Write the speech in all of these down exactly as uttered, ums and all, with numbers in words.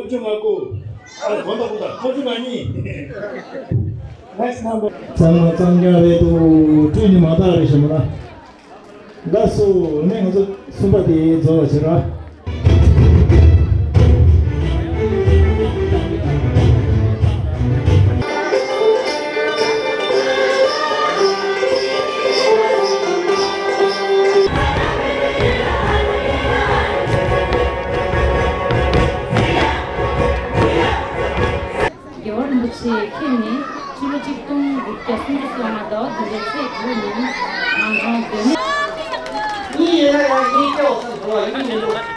ཁོ་ཚོ་མ་གོ། ཨ་གོ་འདུག་གོ་འདུག་ཁོ་ཚོ་མ་ཉན། Next number. གཙང་མ་གཙང་རྐྱང་རེད་འདུག་སྤྲོས་ནི་མ་དག་རེད་ཞེས་མ་ལ། ལགས་སོ། ནས་ང་ཚོ་གསུམ་པ་དེ་རྫོགས་པ་བྱེད་རོགས། རྒྱལ་བ་རིན་པོ་ཆེ་ཁྱེད་ནི་ཕྱི་ལོ་ཆིག་སྟོང་དགུ་བརྒྱ་སུམ་ཅུ་སོ་ལྔ་ཟླ་བ་བདུན་པའི་ཚེས་དྲུག་ཉིན་ནང་ཆུང་སྡོད་གནས། གཉིས་ཡོད་ན་ཡང་གཉིས་སྐྱོ་བ་ཚོ་བ་གཉིས་མི་འདུག་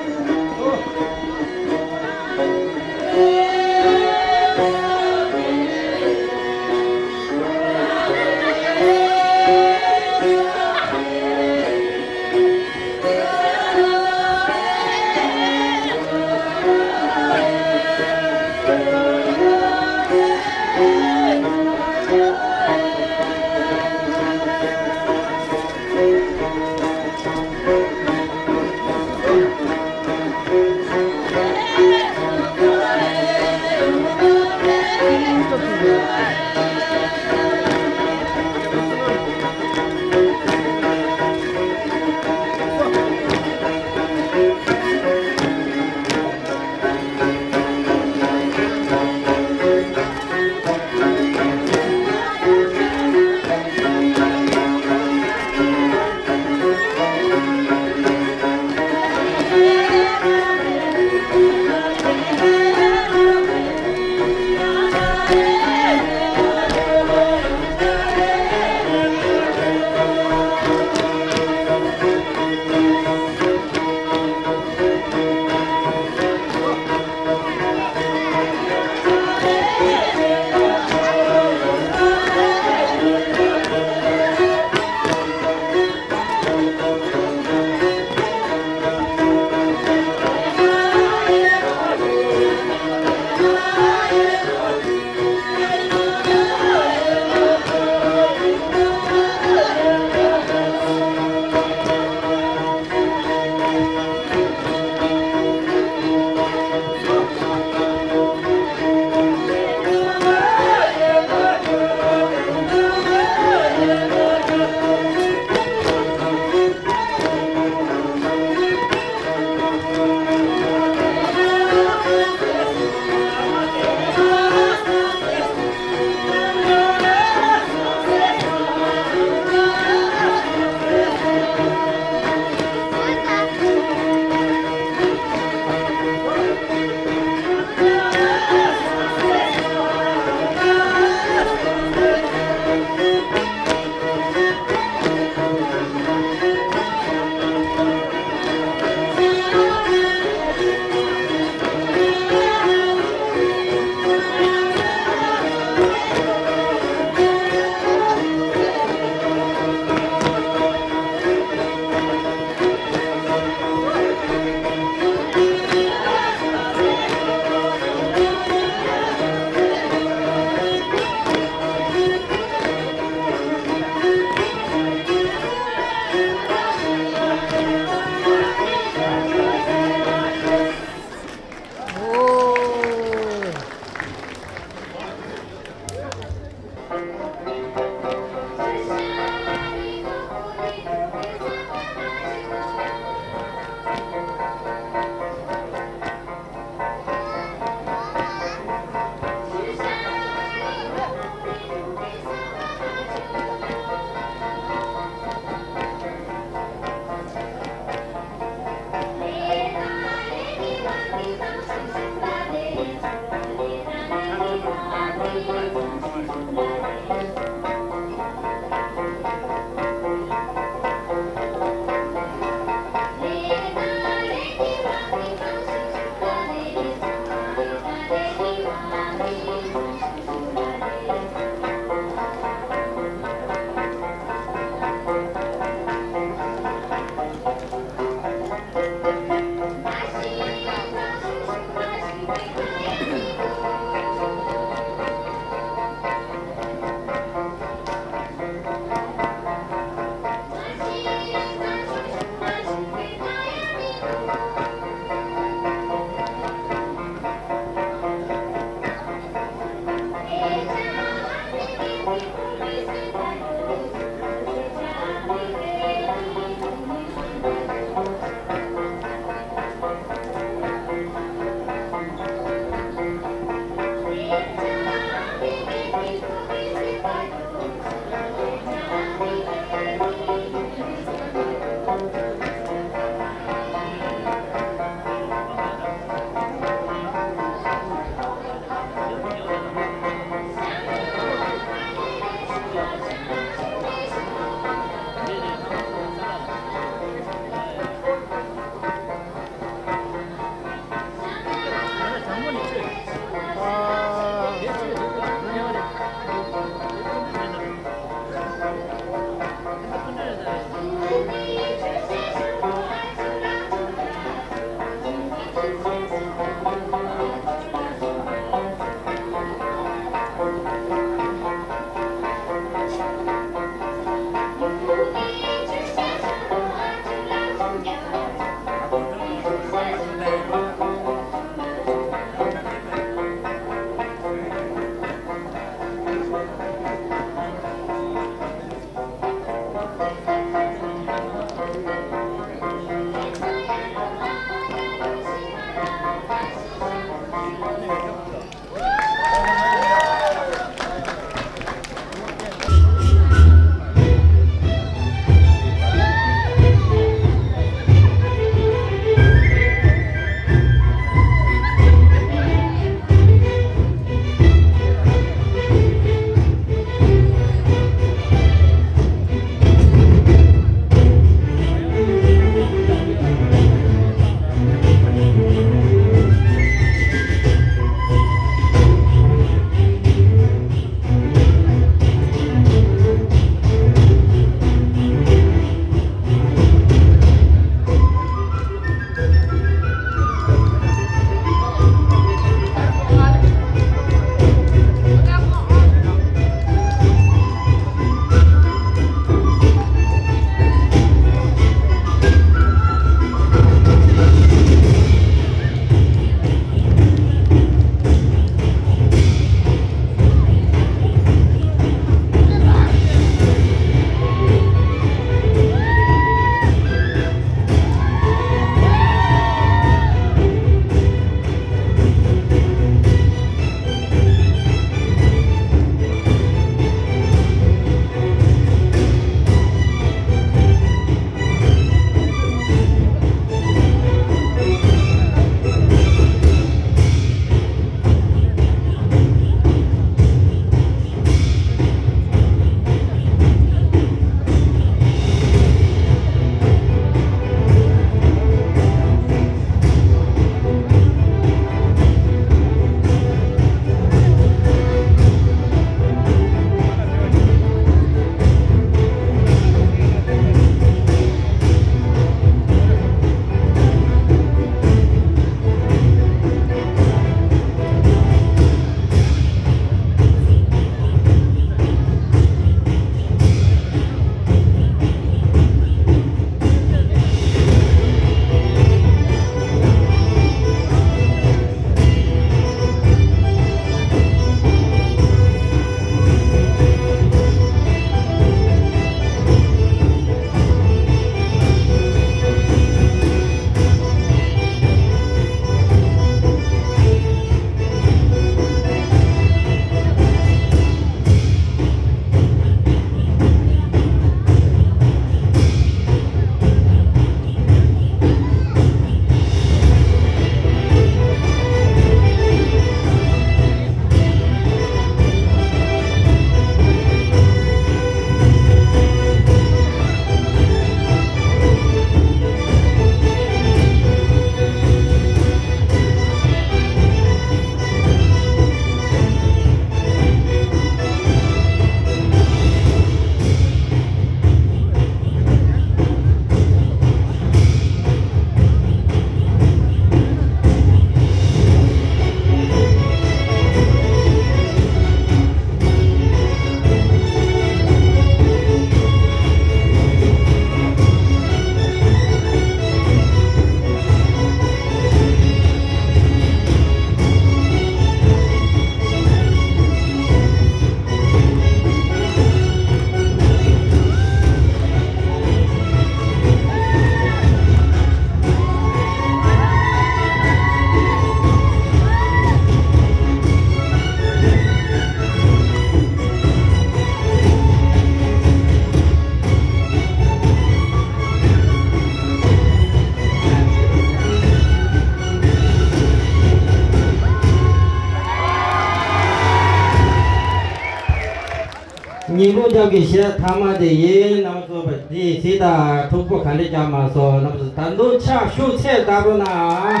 ཤིང་ཕུང་རྒྱབ་ཀྱི་གཞས་མཐའ་མ་དེ་ཡིན། རྣམ་པ་ཚོ་དེ་གཟིགས་དང་། འཁྲུག་པོ་ག་འདྲ་རྒྱག་མ་སོང་། རྣམ་པ་ཚོ་ད་དུང་ཕྱག་ཤུགས་ཆེར་བརྡབ་རོགས་གནང་།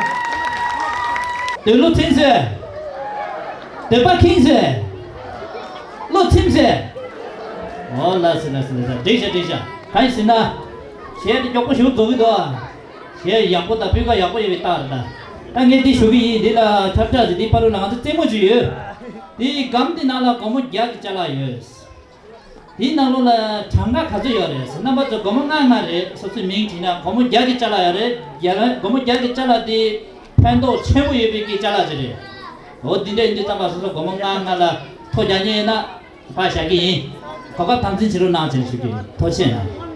དེ་བློ་ཚིམ་སེ། དད་པ་ཁེངས་སེ། བློ་ཚིམ་སེ། འོ་ལགས་སེ་ལགས་སེ་ལགས་སེ། འགྲིག་ཤག་འགྲིག་ཤག། གང་ཡིན་ཟེར་ན། གཞས་དེ་མགྱོགས་པོ་ཞིག་རྫོགས་ཀྱི་འདུག་ཨ། གཞས་ཡག་པོ་དང་སྤུས་ཀ་ཡག་པོ་ཡོད་པའི་རྟགས་རེད་ད། ད་ངས་འདི་ཞུ་གི་ཡིན། འདི་ལ་ཁྱབ་བསྒྲགས་ཟེར། འདི་ཕ་རོལ་ལ་ང་ཚོ་རྩེད་མོ་ཅིག་ཡོད། དེའི་སྒམ་དེ་ནང་ལ་སྒོར་མོ་བརྒྱ་གི་ཅ་ལག་ཡོད། དེའི་ནང་ལོགས་ལ་གྲངས་ཀ་ག་ཚོད་ཡོད་རེད་ཟེར། རྣམ་པ་ཚོ་སྒོར་མོ་ལྔ་ལྔ་རེད། སོ་སོའི་མིང་བྲིས་ན། སྒོར་མོ་བརྒྱ་གི་ཅ་ལག་ཡོད་རེད། བརྒྱ་ལ་སྒོར་མོ་བརྒྱ་གི་ཅ་ལག་དེ་ཕན་ཐོགས་ཆེན་པོ་ཡོད་པའི་གི་ཅ་ལག་ཅིག་རེད། འོ་འདི་འདྲ་ཡིན་དུས་ཙམ་པ་སོ་སོ་སྒོར་མོ་ལྔ་ལྔ་ལ་ཐོ་རྒྱག་མཁན་ཡིན་ན། ཕར་བཞག་གི་ཡིན། གོ་སྐབས་དམ་འཛིན་བྱེད་རོགས་གནང་ཟེར་ཞུ་གི་ཡིན། ཐུགས་རྗེ་གནང་།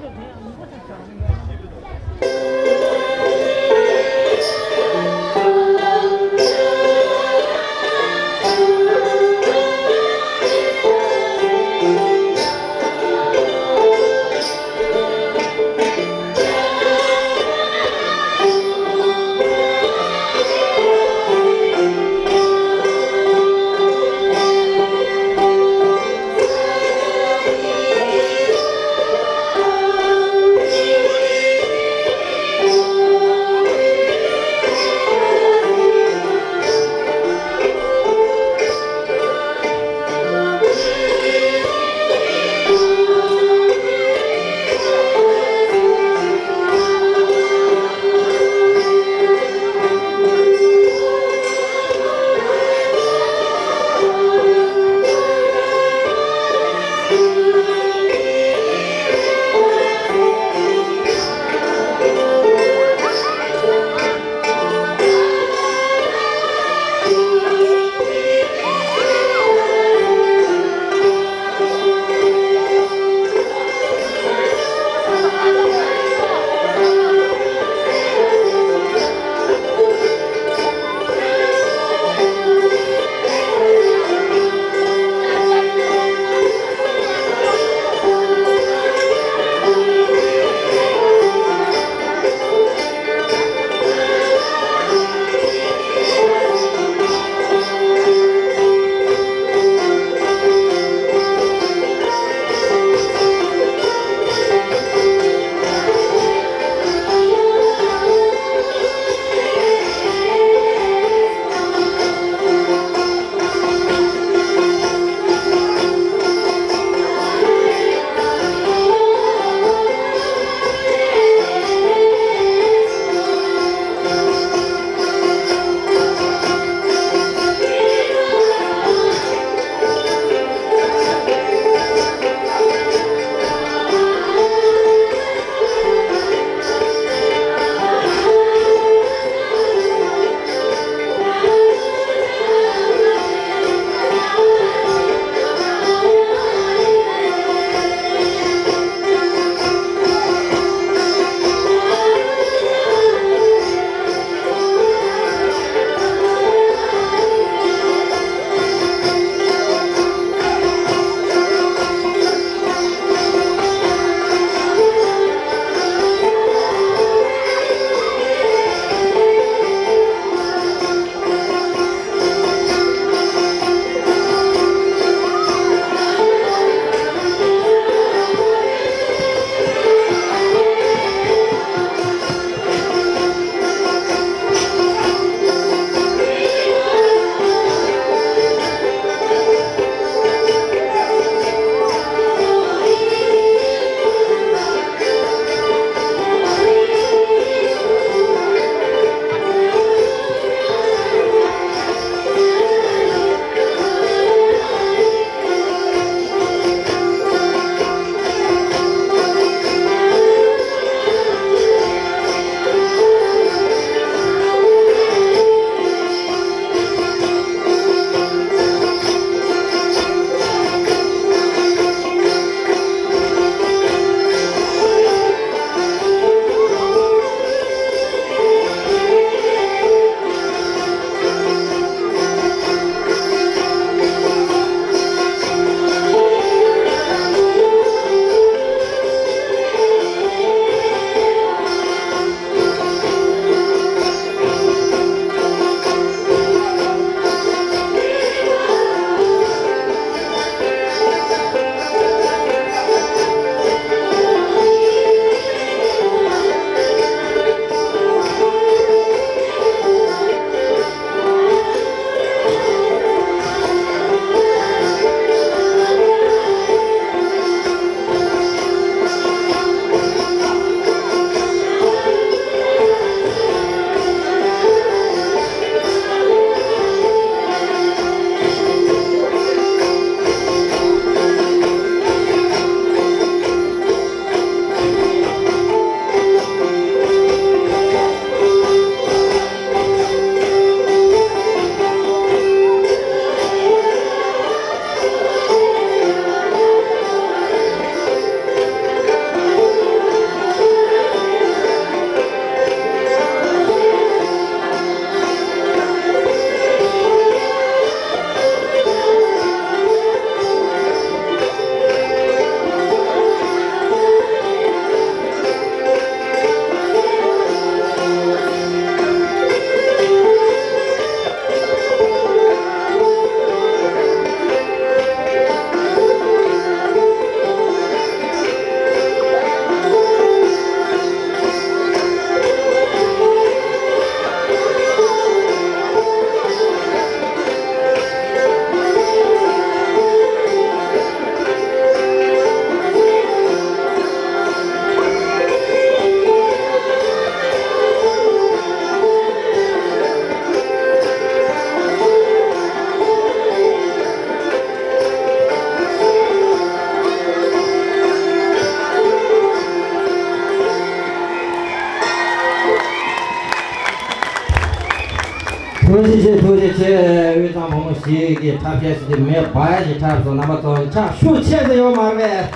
ཐུགས་རྗེ་ཆེ། ཐུགས་རྗེ་ཆེ། དབུས་གཙང་བུ་མོ་ཞིག་གི་འཁྲབ་གཞས་ཞིག་དེ་མེད་པ་ཞིག་འཁྲབ་སོང་། རྣམ་པ་ཚོ་ཕྱག་ཤུགས་ཆེ་ཙམ་ཡོད་མ་རེད།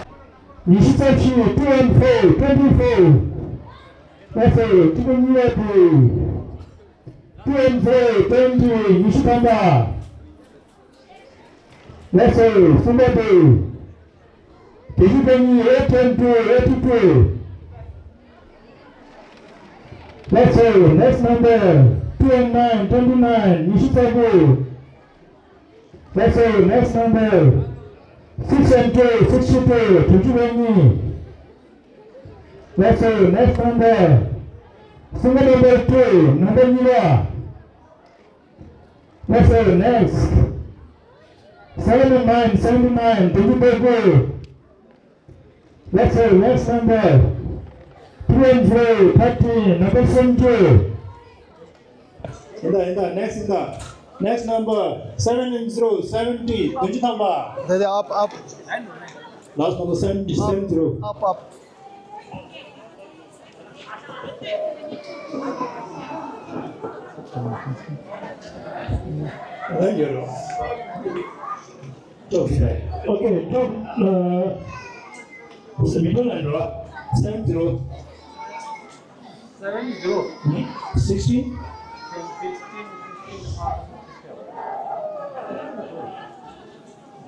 ཉི་ཤུ་རྩ་བཞི། two and four, twenty four. ལགས་སོ། གཅིག་པ་གཉིས་པ་དེ། two and four, twenty. ཉི་ཤུ་ཐམ་པ། ལགས་སོ། གསུམ་པ་དེ། བདེ་སྐྱིད་དཔལ་གཉིས། eight and two, eighty two. ལགས་སོ། Next number, two and nine, twenty nine. ཉི་ཤུ་རྩ་དགུ། ལགས་སོ། Next number, six and two, sixty two. དྲུག་ཅུ་རེ་གཉིས། ལགས་སོ། Next number, single number two, ནམ་བར་གཉིས་པ། ལགས་སོ། Next, seven and nine, seventy nine. དྲུག་ཅུ་རེ་དགུ། ལགས་སོ། Next number, three and zero, thirteen. ནམ་བར་སུམ་ཅུ། ཡིན་ད་ཡིན་ད། Next ཡིན་ད། Next number, seven and zero, seventy. བདུན་ཅུ་ཐམ་པ། དེ་དེ་up, up. Last number, seventy, seven zero. Up, up. Thank you. Okay, top, uh, what's the middle line, bro? Seven zero. Seven zero. Hmm? Sixteen? Sixteen,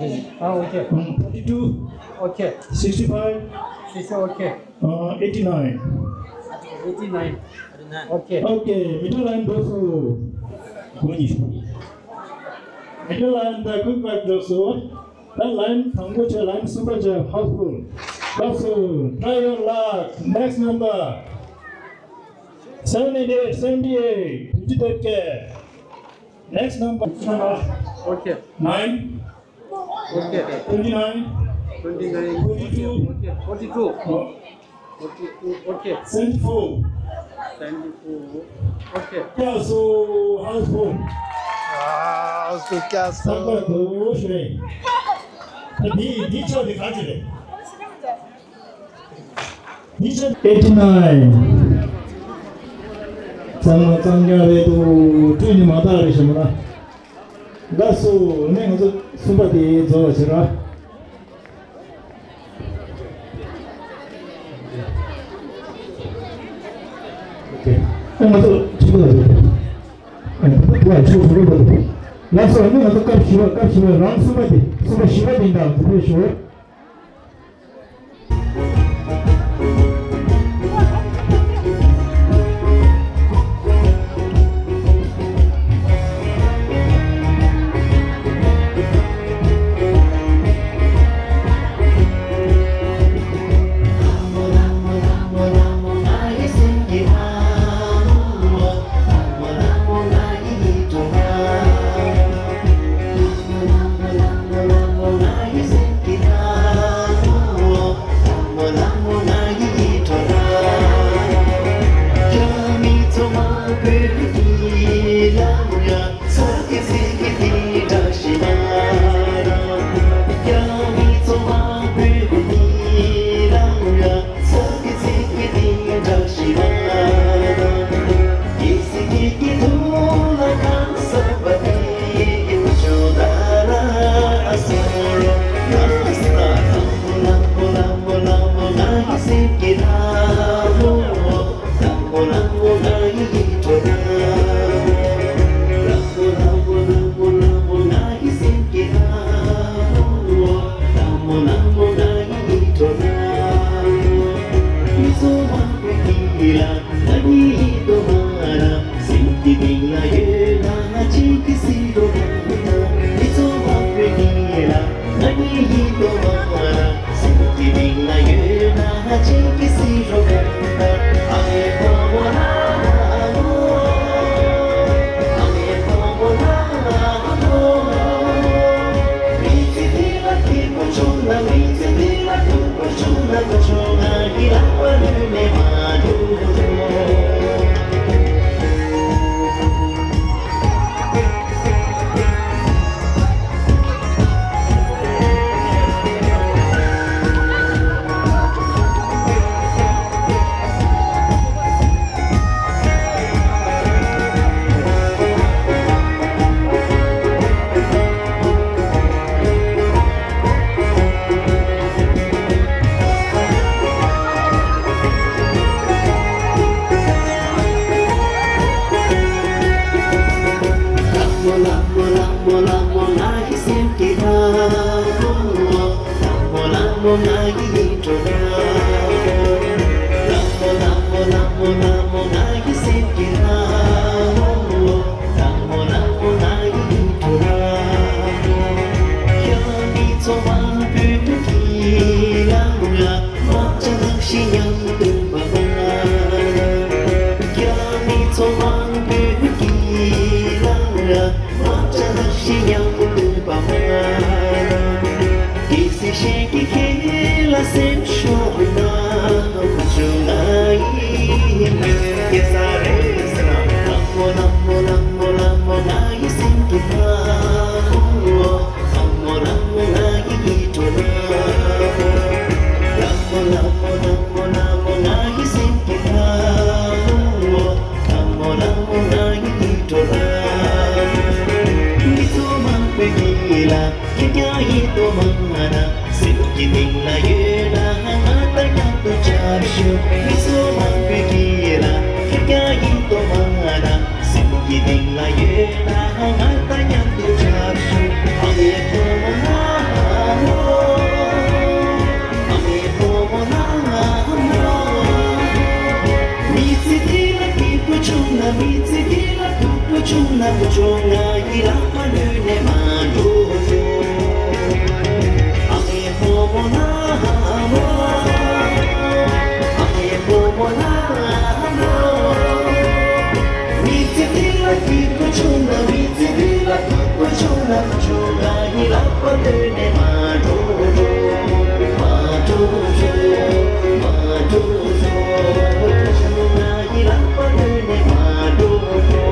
sixteen. Ah, okay. Hmm, forty-two. Okay. Sixty-five. Sixty, okay. Uh, eighty-nine. Eighty-nine. Okay. Okay, middle line, those who. Middle line, the quick back, those who. ད་ལན་དང་པོ་བྱས། ལན་གསུམ་པ་བྱས། Housefull. Housefull. Try your luck. Next number, seventy eight, seventy eight. བདུན་ཅུ་དོན་བརྒྱད། Next number, okay. Nine. Okay. Twenty nine. Twenty nine. Forty two. Okay. Forty two. Oh. Forty two. Okay. Seventy four. Seventy four. Okay. བསྐྱར་གསོ། Housefull. Wow, བསྐྱར་གསོ། ད་འདི་འདི་ཆ་དེ་ག་ཅི་རེད། འདི་ཆ། Eighty nine. གཙང་མ་གཙང་རྐྱང་རེད་འདུག། སྤྲོད་ནི་མ་དག་རེད་ཞེས་མ་ན། ལགས་སོ། ནས་ང་ཚོ་གསུམ་པ་དེ་རྫོགས་པ་བྱེད་ར། ཨ་ང་ཚོ་ཆུ་ཚོད་ལ་འགྲོ། ཨ་ད་ལྟ་དུ་བ་ཆུ་ཚོད་རེད་པ། ལགས་སོ། ཨ་ནི་ང་ཚོ་སྐབས་བཞི་པ། སྐབས་བཞི་པ་རང་གསུམ་པ་དེ། གསུམ་པ་བཞི་པ་དེ་འདྲ་དེ་ཕེབས་ཤོག། གི་སྟེང་ལ་ཡོད་ན་ང་དང་མཉམ་དུ་ཆབ་ཞུ། མི་ཚོ་མང་པོས་ཁྱེད་ལ་ཁེར་རྐྱང་ཡིན་དོ་མ་ར། སེམས་ཀྱི་སྟེང་ལ་ཡོད་ན་ང་དང་མཉམ་དུ་ཆབ་ཞུ། ཨ་མའི་བུ་མོ་ལ་ཨ་མའི་བུ་མོ་ལ་ཨ་མ། མི་ཚེ་འདི་ལ་སྐྱིད་པོ་བྱུང་ན། མི་ཚེ་འདི་ལ་སྡུག་པོ་བྱུང་ན། བུ་ཆུང་ང་ཡི་ལག་པ་ལོན་ནས་མ་འགྲོ་ཞུ། ཨ་མའི་བུ་མོ་ལ་ཨ་མ། ཨ་མའི་བུ་མོ་ལ་ཨ་མ། མི་ཚེ་འདི་ལ་སྐྱིད་པོ་བྱུང་ན། མི་ཚེ་འདི་ལ་སྡུག་པོ་བྱུང་ན། བུ་ཆུང་ང་ཡི་ལག་པ་ལོན་ནས་མ་འགྲོ་ཞུ། མ་འགྲོ་ཞུ། མ་འགྲོ་ཞུ། བུ་ཆུང་ང་ཡི་ལག་པ་ལོན་ནས་མ་འགྲོ་ཞུ།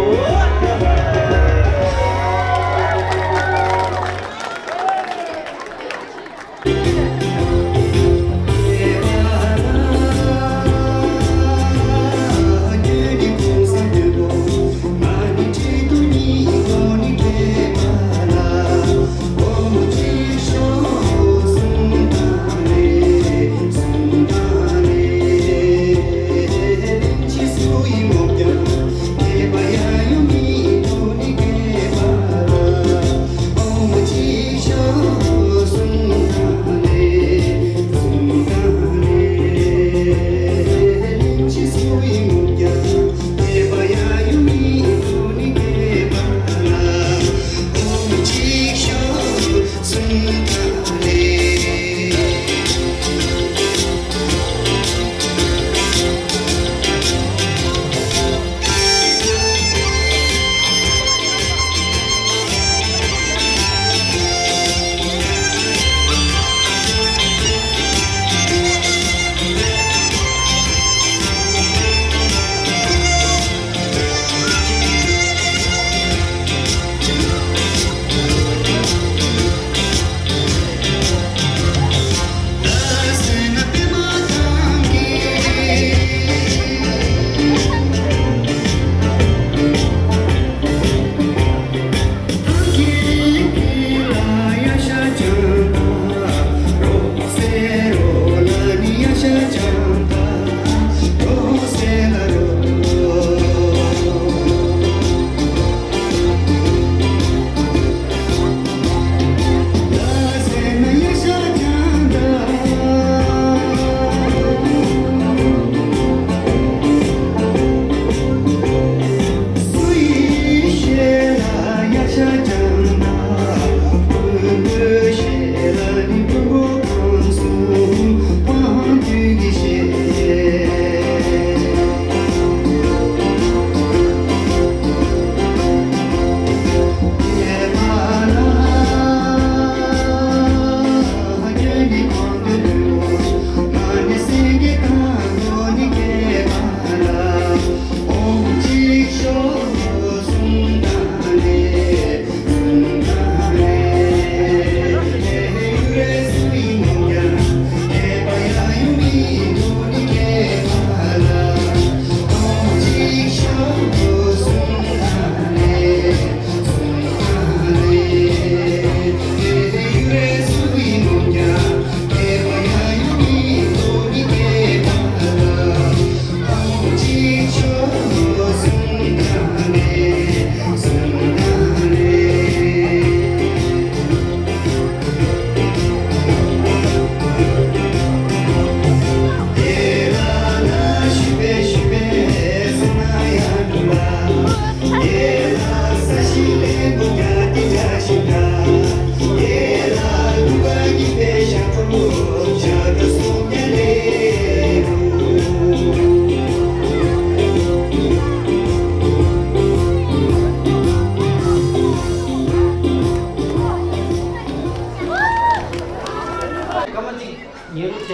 སྐར་མ་གཅིག་ཉལ་རོགས་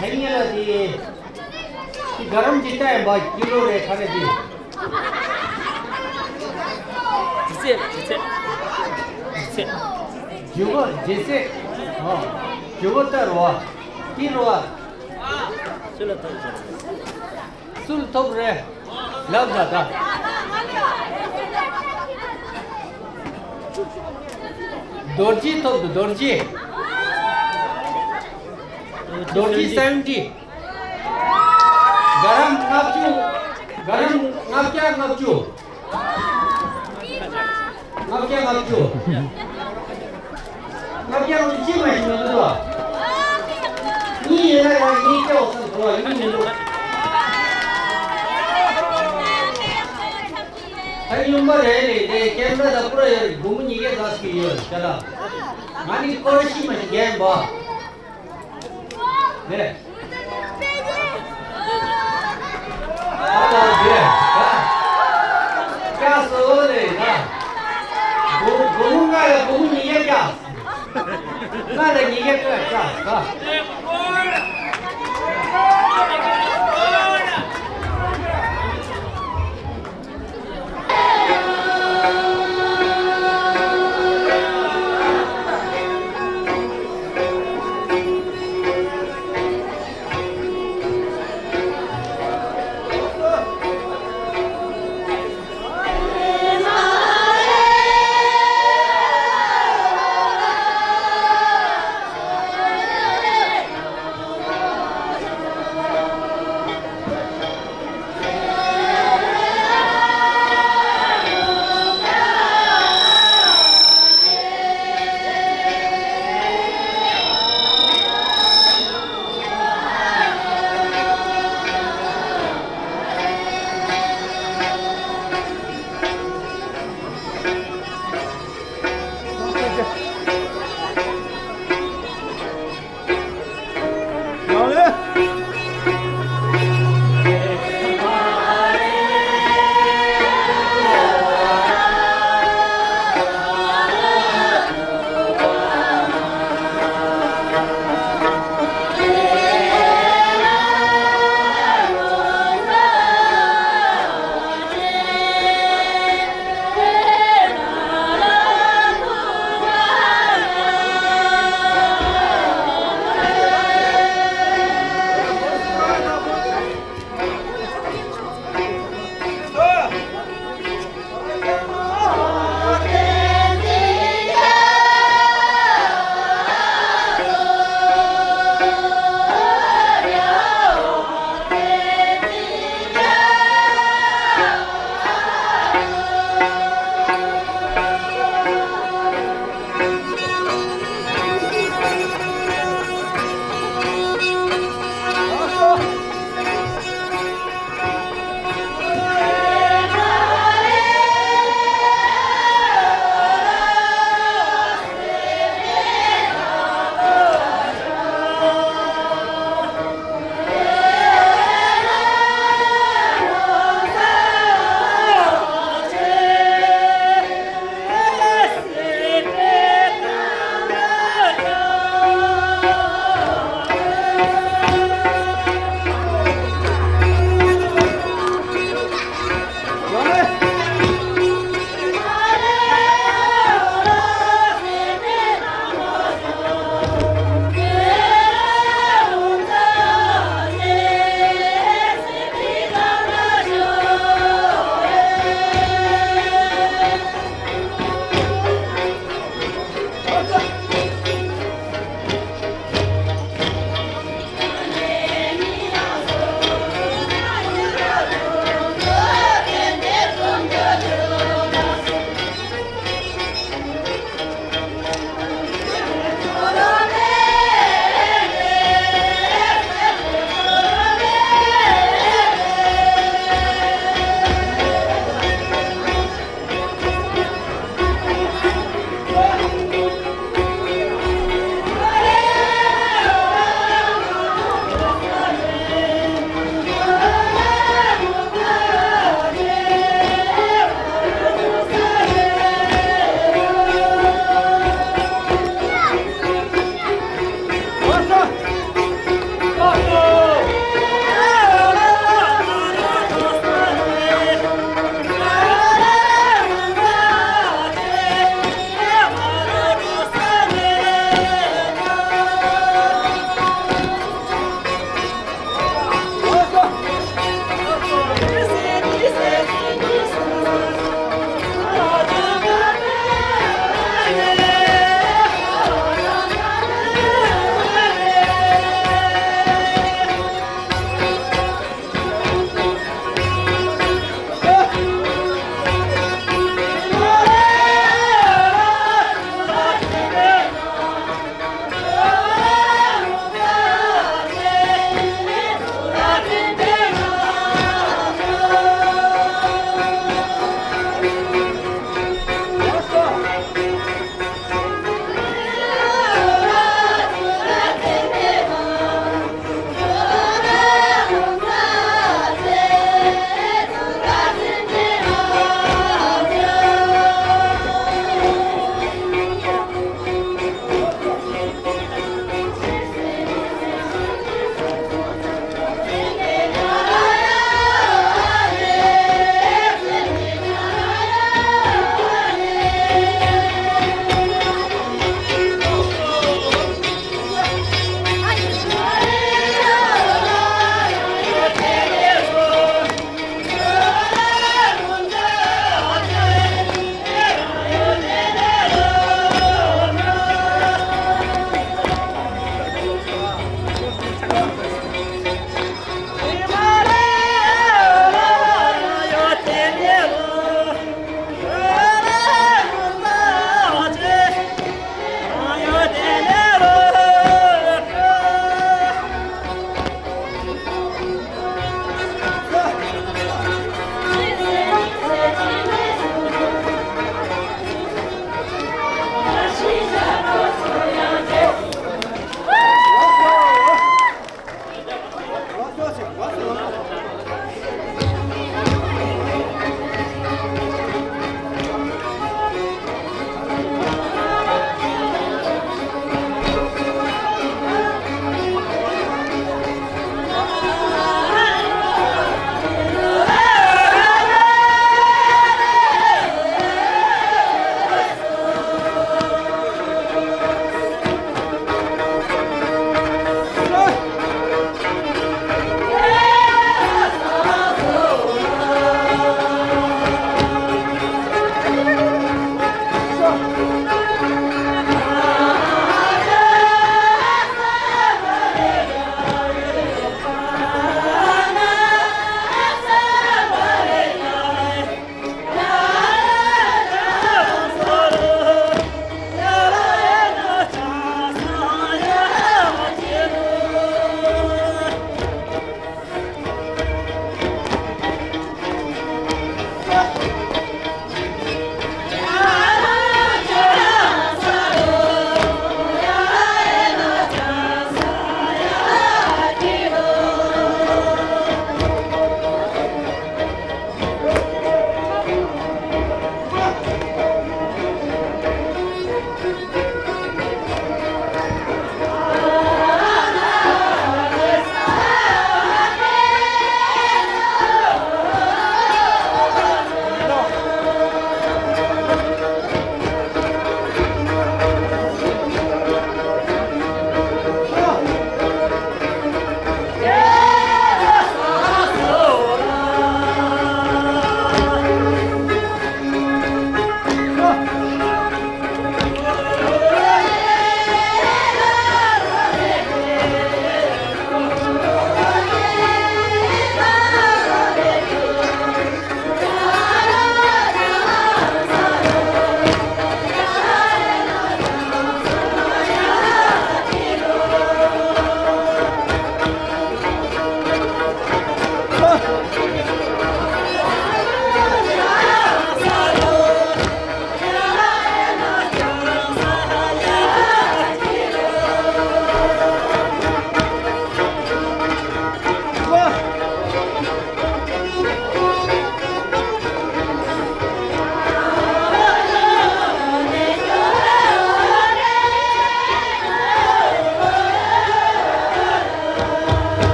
བྱ། ད་ཉལ་ལ་དེ། དེ་ག་རམ་གྱི་ལྟ་ཡིན་པ་ཀི་ལོ་རེ་ག་རེ་དེ། ཇེ་ཚེ། ཇེ་ཚེ། ཇེ་ཚེ། ཇེ་བོ་ཇེ་ཚེ། ཨོ། ཇེ་བོ་ལྟ་རོ་བ། དེ་རོ་བ། སུ་ལ་ཐོབ་ཟེར། སུ་ལ་ཐོབ་རེད། ལབ་ད་ད། རྡོ་རྗེ་ཐོབ་འདུག་རྡོ་རྗེ། རྡོ་རྗེ་སེ་བེན་ཊི། ག་རམ་ལྔ་བཅུ། ག་རམ་ལྔ་བརྒྱ་ལྔ་བཅུ། ལྔ་བརྒྱ་ལྔ་བཅུ། ལྔ་བརྒྱ་ལྔ་བཅུ་ཅི་མ་ཞིག་མི་འདུག་ལ། གཉིས་ཡིན་ན་ཡང་གཉིས་བརྒྱ་འོ་ས་འགྲོ་བ་གཉིས་མི་འདུག་ད་ཡུམ་པ་རེད་རེད་དེ་ཀེམ་ར་ད་པུ་ར་ཡོད་རེད། སྒོར་མོ་ཉིས་བརྒྱ་ཟ་སྲིད་ཡོད་རེད་ཤ་ལ། ང་ནི་སྐོར་ཤི་མ་ཞིག་རྒན་པ། ནས། ཨ་ལ་དེ། ད། སྐྱ་སོ་ལེ་ད། སྒོར་སྒོར་མོ་ལྔ་ལ་སྒོར་མོ་ཉིས་བརྒྱ་སྐྱ། ལྔ་ལ་ཉིས་བརྒྱ་སྐྱ་སྐྱ་ད།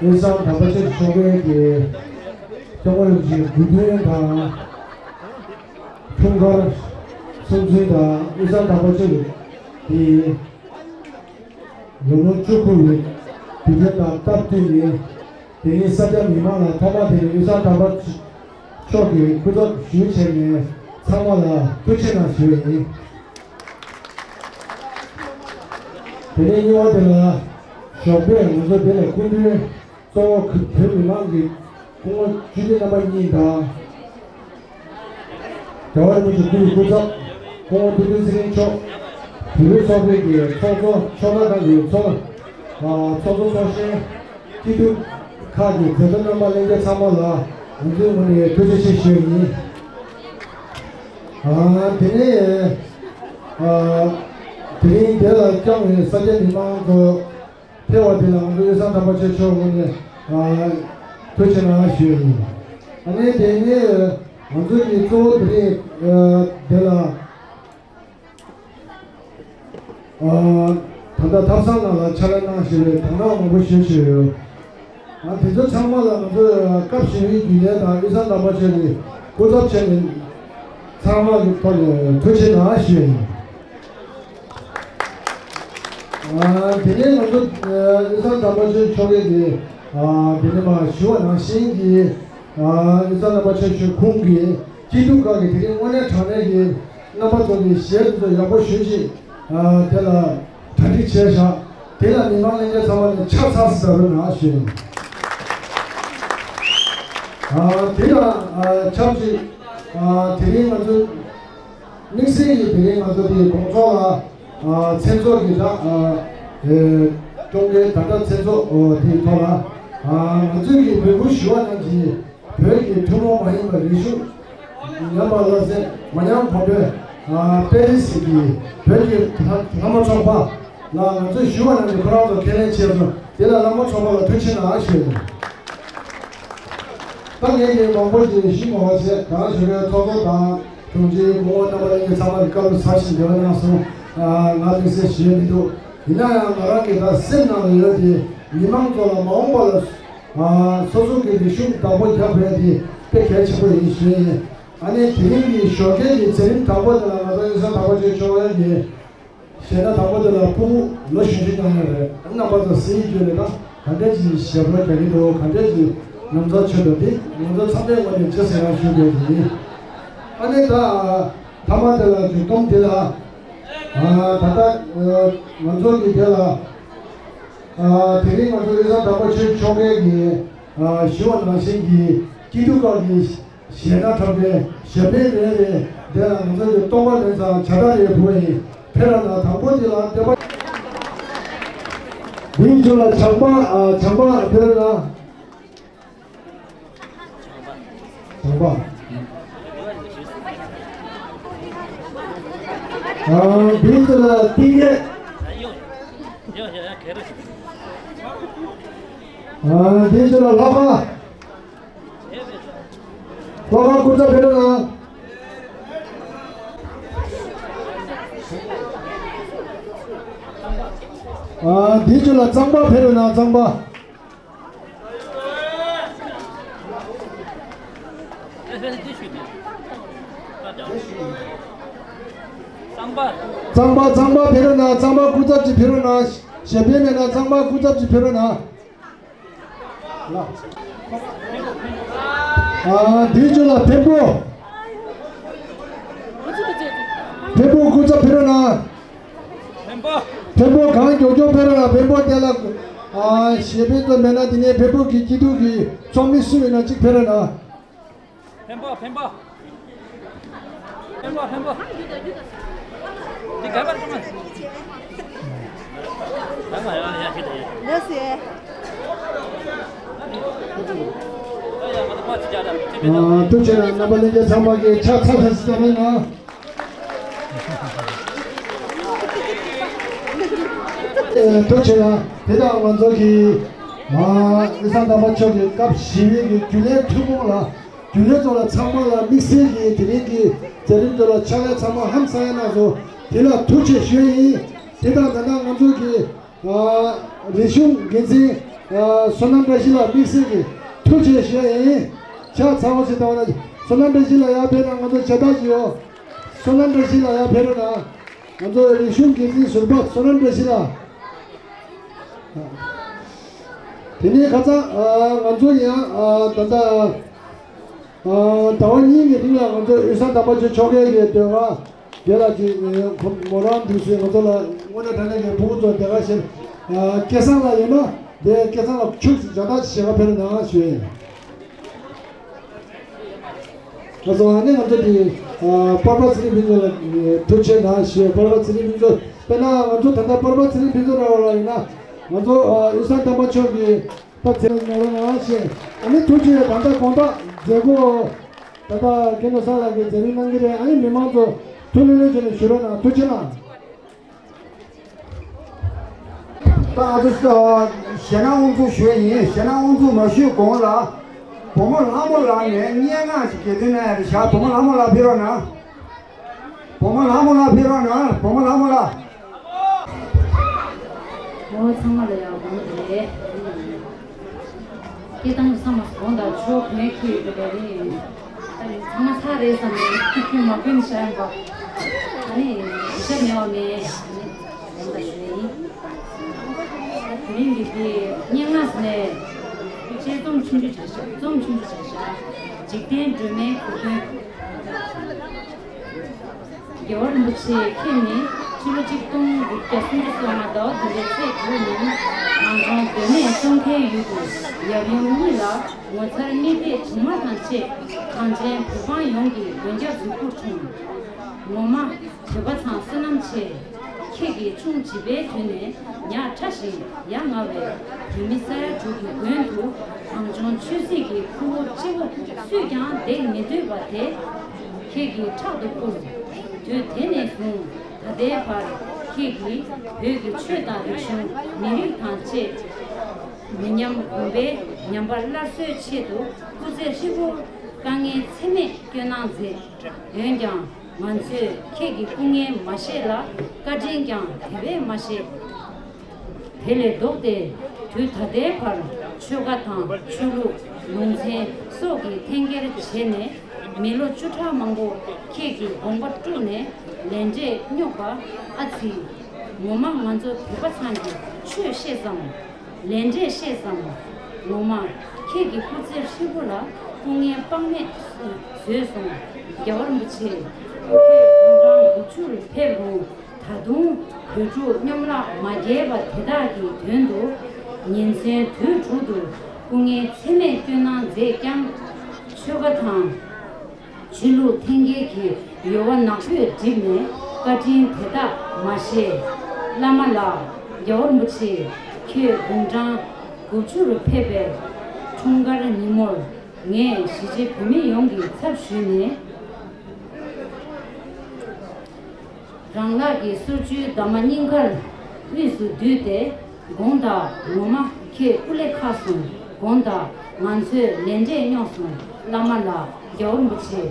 དབུས་གཙང་དམ་པ་ཆེན་མཆོག་གི་སྐྱབས་མགོན་རིན་པོ་ཆེའི་དགུང་སྟོན་དང་། འཁྲུངས་སྐར་སྲུང་བརྩི་དང་དབུས་གཙང་དམ་པ་ཆེན་གྱི་ལོ་ངོ་བཅུ་དགུ་བའི་དུས་སྟོན་དང་སྟབས་བསྟུན་ནས། དེ་ཉིན་ས་སྐྱ་མི་མང་ལ་ཐོག་མ་དེ་ནས་དབུས་གཙང་དམ་པ་མཆོག་གི་སྐུ་ཚབ་ཞུས་བྱས་ནས་ཚང་མ་ལ་ཐུགས་རྗེ་གནང་ཞུ་ཡི་ཡིན། དེ་ནས་གཉིས་པ་དེ་ལ་ཞོགས་པས་ང་ཚོ་འདི་ལ་སྐུ་མགྲོན་གཙོ་བོ་བོད་མི་མང་གི་སྐུ་ངོ་ཆོས་སྐྱིད་རྣམ་པ་གཉིས་དང་། རྒྱལ་བ་རིན་པོ་ཆེ་སྐུའི་སྐུ་ཚབ་སྐུ་ངོ་ཐུབ་བསྟན་ཚེ་རིང་མཆོག་བོད་རིགས་ཚོགས་པའི་གི་ཚོགས་གཙོ་ཕྱོགས་མཐའ་ཁག་གི་ཚོགས་ཨ་ཚོགས་གཙོ་ཚོགས་གཞོན་སྐྱིད་སྡུག་ཁག་གི་མཛད་གཙོ་རྣམ་པ་ལྷན་རྒྱས་ཚང་མ་ལ་ང་ཚོའི་ངོས་ནས་ཐུགས་རྗེ་ཆེ་ཞུ་ཡི་ཡིན། ཨ་དེ་ནས་ཨ་དེ་རིང་འདི་ལ་བཅར་བའི་ས་སྐྱ་མི་མང་ཚོ་ཕེབས་པ་དེ་ལ་ང་ཚོ་དབུས་གཙང་དམ་པ་ཆེན་མཆོག་ངོས་ནས་ཨ་ཐུགས་རྗེ་གནང་ཞུ་ཡི་ཡིན། ཨ་ནི་དེ་ནས་ང་ཚོ་གི་གཙོ་བོ་དེ་རིང་ཨ་འདི་ལ་ཨ་ད་ལྟ་ཐབ་ཚང་ནང་ལ་ཕྱག་ལས་གནང་བཞིན་པའི་དོ་སྣང་མང་པོ་ཞུ་བཞིན་ཡོད། ཨ་དེ་ཚོ་ཚང་མ་ལ་ང་ཚོ་སྐབས་ཞེ་པོའི་རྒྱུན་ལས་དང་དབུས་གཙང་དམ་པ་ཆེན་གྱི་སྐུ་ཚབ་བྱས་ནས་ཚང་མ་གི་ཐོག་ནས་ཐུགས་རྗེ་གནང་ཞུ་ཡི་ཡིན། ཨ་དེ་ནས་ང་ཚོ་ཨ་དབུས་གཙང་དམ་པ་ཆེན་མཆོག་གི་གི་ཨ་དེ་ནས་མ་ཞུ་བ་ནང་བཞིན་གྱི་ཨ་དབུས་གཙང་དམ་པ་ཆེན་མཆོག་ཁོང་གི་སྐྱིད་སྡུག་ཁག་གི་དེ་རིང་དངོས་གནས་དྲང་གནས་ཀྱི་རྣམ་པ་ཚོ་གི་ཞལ་དེ་ཚོ་ཡག་པོ་ཞུ་ཅིག་ཨ་དེ་ལ་གྲ་སྒྲིག་བྱས་བཞག་དེ་ལ་མི་མང་ལྷན་རྒྱས་ཚང་མ་ནས་ཕྱག་འཚལ་ཟེར་རོགས་གནང་ཞུ། ཨ་དེ་ལ་ཨ་ཆབས་ཅིག་ཨ་དེ་རིང་ང་ཚོ་དམིགས་བསལ་གྱི་དེ་རིང་ང་ཚོ་དེའི་དགོང་ཚོགས་ལ་ཨ་མཚན་ཚོགས་ཀྱི་ད་ཨ་ཨེ་ཀྲུང་གོའི་ད་ལྟ་མཚན་ཚོགས་ཨོ་དེའི་ཐོག་ལ་ཨ་ང་ཚོས་ཀྱི་འབོད་སྐུལ་ཞུ་བ་རྣམས་ཀྱིས་བོད་ཀྱི་ཐུན་མོང་མ་ཡིན་པ་རིག་གཞུང་ཉམས་པ་སླར་གསོའི་མ་ཉམས་གོང་འཕེལ་ཨ་པེ་རི་སི་གི་བོད་ཀྱི་ལྷ་ལྷ་མོ་ཚོགས་པ་ལ་ང་ཚོས་ཞུ་བ་རྣམས་ཀྱིས་ཁོ་རང་ཚོ་ཁས་ལེན་བྱས་སོང་། དེ་ལ་ལྷ་མོ་ཚོགས་པ་ལ་ཐུགས་རྗེ་གནང་ཞུ། ད་ངས་ཀྱི་མང་པོ་ཞིག་ཞུ་མ་བ་བྱས་གང་ཞུ་བའི་ཚོགས་གཙོ་དང་དྲུང་ཆེའི་སྐུ་ངོ་རྣམ་པ་ལྷན་རྒྱས་ཚང་མ་གི་བཀའ་སློབ་ཟབ་ཞིང་བདེ་བ་གནང་སོང་། ང་དམིགས་བསལ་ཞུ་ཡས་མི་འདུག་ཡིན་ན་ཡང་ང་རང་གི་ད་སེམས་ནང་ལ་ཡོད་དེ་མི་མང་ཚོ་ལ་མ་འོངས་པ་ལ་སོ་སོ་གི་རིག་གཞུང་བདག་པོ་རྒྱག་དགོས་ཡ་དེ་དཔེ་གལ་ཆེན་པོ་ཡིན་ཞུ་ཡས་ཡིན། ཨ་ནི་དེ་རིང་གི་ཞོགས་ཀས་ཀྱི་མཛད་རིམ་དང་པོ་དེ་ལ་ང་ཚོ་དབུས་གཙང་དམ་པ་ཆེན་མཆོག་ཡོད་དེ། གཞས་སྣ་དང་པོ་དེ་ལ་ཕྲུ་གུ་ལོ་གཞོན་ཤོས་རྐྱང་ཡང་རེད། རྣམ་པ་ཚོ་གཟིགས་རྒྱུ་རེད། ད་ག་འདྲས་ཀྱི་ཞབས་བྲོ་རྒྱག་གི་འདུག་ག་འདྲས་ཀྱི་ངོ་མཚར་ཆེ་འདུག་འདི་ང་ཚོ་ཚང་མའི་ངོས་ནས་ཅི་ཟེར་ཡང་ཞུ་དགོས་ཀྱི་ཡིན། ཨ་ནི་ད་ཐ་མ་དེ་ལ་མཇུག་སྡོམ་དེ་ལ་ད་ལྟ་ང་ཚོ་གི་དེ་ལ་དེ་རིང་ང་ཚོ་དབུས་གཙང་དམ་པ་ཆེན་མཆོག་གི་ཞུ་བ་ནང་བཞིན་གྱི་སྐྱིད་སྡུག་ཁག་གི་གཞས་སྣ་འཁྲབ་མཁན་གཞས་པའི་ལས་རེད། དེ་ལ་ང་ཚོ་གི་སྟོན་པ་ལྷ་ས་བྱ་བྲག་ཡོད་བུ་ཡིན། ཕེ་ར་ན་དང་པོ་དེ་ལ་བསྟན་པ། འདིའི་མཇུག་ལ་བྱམས་པ་ཨ་བྱམས་པ་ཕེ་ར་ན། བྱམས་པ། ཨ་འདིའི་མཇུག་ལ་ཏིང་ངེ། ཨ་འདིའི་མཇུག་ལ་ལྷག་པ། ལྷག་པ་སྐུ་ཚབ་ཕེབས་རོགས་གནང་། ཨ་འདིའི་མཇུག་ལ་གཙང་པ་ཕེབས་རོགས་གནང་། གཙང་པ། གཙང་པ། གཙང་པ་གཙང་པ་ཕེབས་རོགས་གནང་། གཙང་པ་སྐུ་ཚབ་ཅིག་ཕེབས་རོགས་གནང་། གཞས་པ་མེད་ན་གཙང་པ་སྐུ་ཚབ་ཅིག་ཕེབས་རོགས་གནང་། ཨ་འདིའི་མཇུག་ལ་འཕན་པོ། འཕན་པོ་སྐུ་ཚབ་ཕེབས་རོགས་གནང་། འཕན་པོ། འཕན་པོ་གང་མགྱོགས་མགྱོགས་ཕེབས་རོགས་གནང་། འཕན་པོ་དེ་ལ་ཨ་གཞས་པ་ཚོ་མེད་ན་དེ་ནས་འཕན་པོ་གི་སྐྱིད་སྡུག་གི་ཚོགས་མི་སུ་ཡོད་ན་གཅིག་ཕེབས་རོགས་གནང་། འཕན་པོ། འཕན་པོ། འཕན་པོ། འཕན་པོ། འདི་ག་པར་ཀྲུང་མ། ལགས་སེ། ཨ་ཐུགས་རྗེ་གནང་། རྣམ་པ་ལྷན་རྒྱས་ཚང་མ་གིས་ཕྱག་འཚལ་ཕྱག་འཚལ་གནང་། ཐུགས་རྗེ་གནང་། དེ་དང་ང་ཚོ་གི་ཨ་དབུས་གཙང་དམ་པ་མཆོག་གི་སྐབས་བཞི་པའི་གི་རྒྱུན་ལས་ཐུན་མོང་ལ། རྒྱུན་ལས་ཚོ་ལ་ཚང་མ་ལ་དམིགས་བསལ་གྱིས་དེ་རིང་གི་མཛད་རིམ་ཚོ་ལ་ཕྱག་ལས་ཚང་མ་ཧམ་སང་ཡ་གནང་སོང་། དེ་ལ་ཐུགས་རྗེ་ཆེ་ཞུ་ཡ་ཡིན། དེ་དང་ད་ལྟ་ང་ཚོ་གི་ཨ་རིག་གཞུང་འགན་འཛིན་ ཨ། བསོད་ནམས་བཀྲ་ཤིས་ལགས་དམིགས་བསལ་གྱི་ཐུགས་རྗེ་ཆེ་ཞུ་ཡ་ཡིན། ཕྱག་འཚལ་བ་ཞིག་བཏང་བ་ན། བསོད་ནམས་བཀྲ་ཤིས་ལགས་ཡར་ཕེབས་ན་ང་ཚོ་མཇལ་དར་ཞིག་ཡོད། བསོད་ནམས་བཀྲ་ཤིས་ལགས་ཡར་ཕེབས་རོགས་གནང་། ང་ཚོ་རིག་གཞུང་འགན་འཛིན་ཟུར་པ་བསོད་ནམས་བཀྲ་ཤིས་ལགས། དེ་ནས་ཁ་སང་ཨ་ང་ཚོ་ཡང་ཨ་ད་ལྟ་ཨ་ཟླ་བ་གཉིས་ཀྱི་རིང་ལ་ང་ཚོ་དབུས་གཙང་དམ་པ་ཆོས་ཕྱོགས་འགལ་གྱི་ཟློས་གར་དེ་ལ་ཅིག་ཨ་མོ་རང་འདུག་སེ་ང་ཚོ་ལ་དངོས་གནས་དྲང་གནས་ཀྱི་ཕྲུ་གུ་ཚོ་དེ་ག་བཞིན་ཨ་སྐལ་བཟང་ལགས་ཡིན་ན་དེ་སྐལ་བཟང་ལགས་ཁྱུག་ཙམ་མཇལ་དར་ཞིག་ཕྱག་ཕེབས་གནང་ཞུ་ཡ་ཡིན། ང་ཚོ་ཨ་ནི་ང་ཚོ་དེ་ཨ་པར་པ་ཚེ་རིང་ཕུན་ཚོགས་ལ་ཐུགས་རྗེ་གནང་ཞུ། པར་པ་ཚེ་རིང་ཕུན་ཚོགས་དཔེར་ན་ང་ཚོ་ད་ལྟ་པར་པ་ཚེ་རིང་ཕུན་ཚོགས་ར་བ་ལ་ཡིན་ན་ང་ཚོ་ཨ་དབུས་གཙང་དམ་པ་མཆོག་གི་པར་ཚེ་རིང་ནོར་ལ་ནང་བཞིན་ཨ་ནི་ཐུགས་རྗེ་ད་ལྟ་དགོང་དག་མཛད་སྒོ་ད་ལྟ་རྒན་ནོར་བཟང་ལགས་ཀྱིས་མཛད་རིམ་གནང་གི་རེད། ཨ་ནི་མི་མང་ཚོ་ཐུགས་ལྷོད་ལྷོད་བྱས་ནས་བཞུགས་རོགས་གནང་། ཐུགས་རྗེ་གནང་། ད་ང་ཚོ་ཞེད་སྣང་དབུ་འཛུགས་ཞུ་ཡ་ཡིན། ཞེད་སྣང་དབུ་འཛུགས་མ་ཞུས་གོང་ལ་བུ་མོ་ལྷ་མོ་ལགས་ནས་སྙན་ངག་ཅིག་གྱེར་འདོན་གནང་ཡ་རེད་བཞག་བུ་མོ་ལྷ་མོ་ལགས་ཕེབས་རོགས་གནང་། བུ་མོ་ལྷ་མོ་ལགས་ཕེབས་རོགས་གནང་། བུ་མོ་ལྷ་མོ་ལགས། ངོ་ཚང་མ་ལ་ཡང་དགོངས་དག་རེད། སྐད་བཏང་ཚང་མ་དགོངས་དག་ཆོག་གོན་ཁྱེར་ཡོད་པ་རེད། ད་ནི་ཚང་མ་ཚར་རེད་བསམ་ནས་མ་གོན་བཞག་ཡིན་པ། ཨ་ནི་ཞབས་ཉེ་བ་མེད། ཨ་ནི་དགོངས་དག་ཞུ་ཡིན། དེ་རིང་འདི་གི་སྙན་ངག་ནས་དཔྱད་རྩོམ་ཆུང་ཆུང་བྱ་ཤག་རྩོམ་ཆུང་ཆུང་བྱ་ཤག་འཇིག་རྟེན་སྒྲོན་མེའི་གོ་དོན། རྒྱལ་བ་རིན་པོ་ཆེ་ཁྱེད་ནི་ཕྱི་ལོ་ཆིག་སྟོང་དགུ་བརྒྱ་སུམ་ཅུ་སོ་ལྔ་ཟླ་བ་བདུན་པའི་ཚེས་དྲུག་ཉིན་གངས་ལྗོངས་མདོ་སྨད་ཙོང་ཁའི་ཡུལ་དུ་ཡབ་ཡུམ་གཉིས་ལ་ངོ་མཚར་རྨིག་རྡེག་གྲིབ་མ་དང་བཅས་གངས་ཅན་བོད་འབངས་ཡོངས་ཀྱི་མགོན་སྐྱབས་སུ་སྐུ་འཁྲུངས། ངོ་མ་བོད་པ་ཚང་བསོད་ནམས་ཆེ། ཁྱེད་ཀྱིས་ཆུང་བྱིས་པའི་དུས་ནས་ཉག་ཕྲ་ཞིང་ཡ་ང་བའི་བོད་མི་ས་ཡ་དྲུག་གི་མགོན་དུ་གངས་ལྗོངས་ཆོས་སྲིད་ཀྱི་ཕུང་པོ་ལྕི་བོ་སུས་ཀྱང་འདེགས་མི་ཐུབ་པ་དེ་ཁྱེད་ཀྱི་ཕྲག་ཏུ་བསྐུར། དུས་དེ་ནས་བཟུང་ད་ལྟའི་བར་ཁྱེད་ཀྱིས་བོད་ཀྱི་ཆོས་དང་རིག་གཞུང་མི་རིགས་དང་བཅས་མི་ཉམས་གོང་འཕེལ་ཉམས་པ་སླར་གསོའི་ཆེད་དུ་སྐུ་ཚེ་ཧྲིལ་པོར་དཀའ་ངལ་ཚད་མེད་བསྐྱོན་གནང་མཛད། འོན་ཀྱང་ང་ཚོས་ཁྱེད་ཀྱི་སྐུ་ངལ་མ་ཤེས་ལ་བཀའ་དྲིན་ཀྱང་དེ་བས་མ་ཤེས། དེ་ལས་ལྡོག་སྟེ་དུས་ད་ལྟའི་བར་ཆོལ་ཁ་དང་ཆོས་ལུགས་ལུང་ཚན་སོགས་ཀྱི་འཐེན་འཁྱེར་བྱས་ནས་མི་ལོ་བཅུ་ཕྲག་མང་པོ་ཁྱེད་ཀྱི་དགོངས་པ་དཀྲུགས་ནས་ལས་འབྲས་རྙོག་པ་ཨ་ཙི། ངོ་མ་ང་ཚོ་བོད་པ་ཚང་གི་ཆོས་ཤེས་ཙམ། ལས་འབྲས་ཤེས་ཙམ། ངོ་མ་ཁྱེད་ཀྱི་སྐུ་ཚེ་ཧྲིལ་པོ་ལ་སྐུ་ངལ་དཔག་མེད་བཟོས་སོང་། རྒྱལ་བ་རིན་པོ་ཆེ། ཁྱེད་དགུང་གྲངས་དགུ་བཅུ་རུ་ཕེབས་རུང་ད་དུང་བོད་ཕྲུག་གཉོམ་ར་མ་རྒྱས་པ་དེ་དག་གི་དོན་དུ་ཉིན་མཚན་དུས་དྲུག་ཏུ་སྐུ་ངལ་ཚད་མེད་བསྐྱོན་གནང་མཛད་ཀྱང་ཆོལ་ཁ་དང་། ཆོས་ལུགས་འཐེན་འཁྱེར་གྱི་ཡོལ་བ་ནག་པོས་བསྒྲིབས་ནས་བཀའ་དྲིན་དེ་དག་མ་ཤེས། བླ་མ་ལགས། རྒྱལ་བ་རིན་པོ་ཆེ། ཁྱོད་དགུང་གྲངས་དགུ་བཅུ་རུ་ཕེབས་པའི་འཁྲུངས་སྐར་ཉིན་མོར་ངས་གཞིས་བྱེས་བོད་མི་ཡོངས་ཀྱི་ཚབ་ཞུས་ནས། རང་ལག་གི་སོར་བཅུའི་འདབ་མ་སྙིང་ཁར་དབུས་སུ་བསྡུས་ཏེ། དགོངས་དག་ངོ་མ་ཁྱེད་སྐུ་ལས་ཁག་སོང་། དགོངས་དག་ང་ཚོའི་ལས་འབྲས་རྙོག་སོང་། བླ་མ་ལགས། རྒྱལ་བ་རིན་པོ་ཆེ།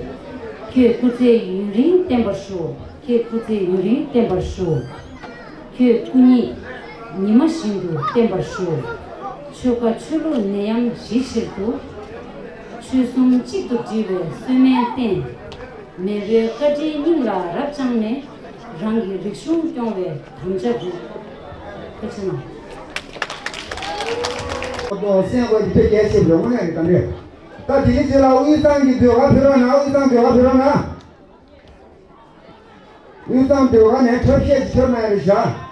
ཁྱེད་སྐུ་ཚེ་ཡུན་རིང་བརྟན་པར་ཤོག་ཁྱེད་སྐུ་ཚེ་ཡུན་རིང་བརྟན་པར་ཤོག་ཁྱོད་སྐུ་ཉིད་ཉི་མ་བཞིན་དུ་བརྟན་པར་ཤོག་ཆོལ་ཁ་ཆོས་ལུགས་ནད་ཡམས་ཞི་ཕྱིར་དུ། ཆོལ་གསུམ་གཅིག་ཏུ་སྒྲིལ་བའི་གསོལ་སྨན་བསྟེན། མེས་པོའི་བཀའ་དྲིན་སྙིང་ལ་རབ་བཅངས་ནས། རང་གི་རིག་གཞུང་སྐྱོང་བའི་དམ་བཅའ་འགྲུབ། ཐུགས་རྗེ་གནང་། སེམས་ཁོ་དེ་དཔེ་གལ་ཆེ་བའི་ངོ་ནས་རེད་ད་འདྲེ། ད་དེ་རིང་ཚེ་ལ་དབུས་གཙང་གི་ཟློས་གར་ཕེབས་རོགས་གནང་། དབུས་གཙང་ཟློས་གར་ཕེབས་རོགས་གནང་། དབུས་གཙང་ཟློས་གར་ནས་འཁྲབ་གཞས་ཅིག་འཁྲབ་གནང་ཡ་རེད་བཞག་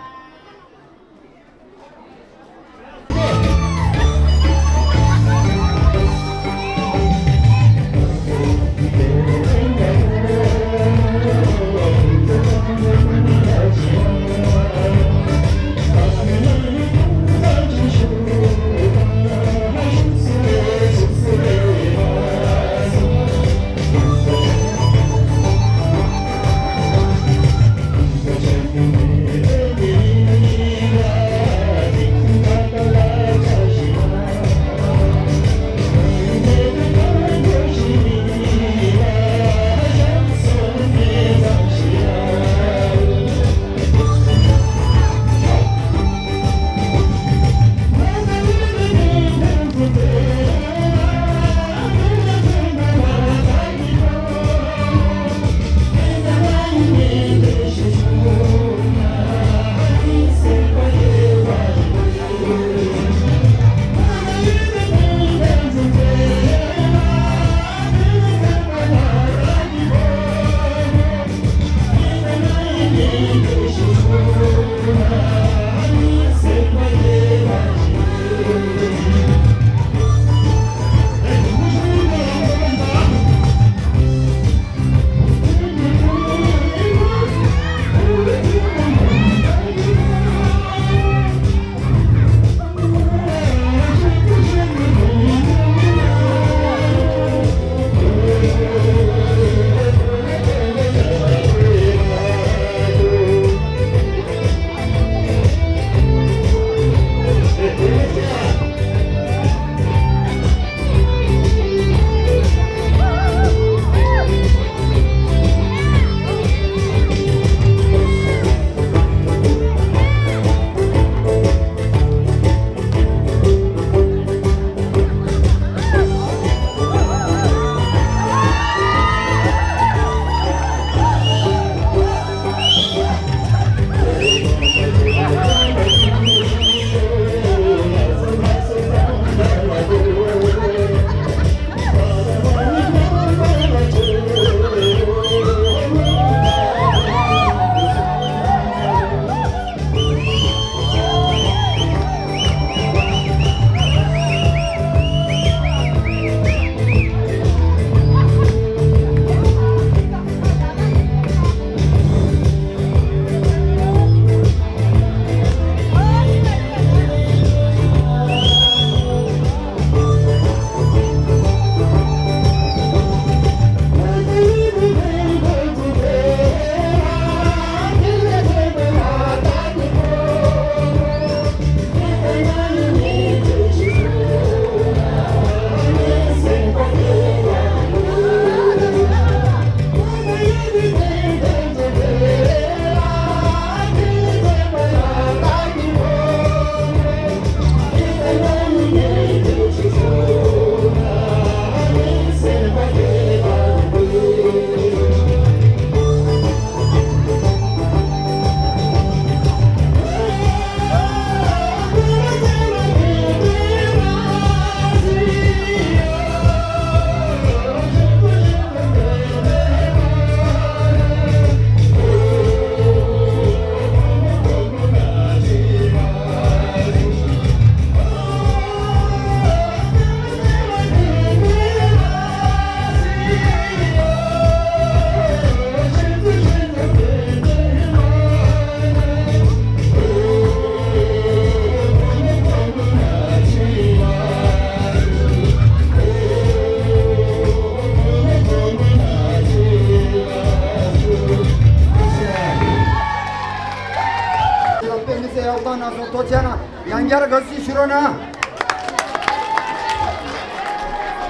དཔེ་མི་སྲིད་ཡག་བཏང་གནང་སོང་། ཐུགས་རྗེ་གནང་། ཡང་བསྐྱར་དགའ་བསུ་ཞུ་རོགས་གནང་།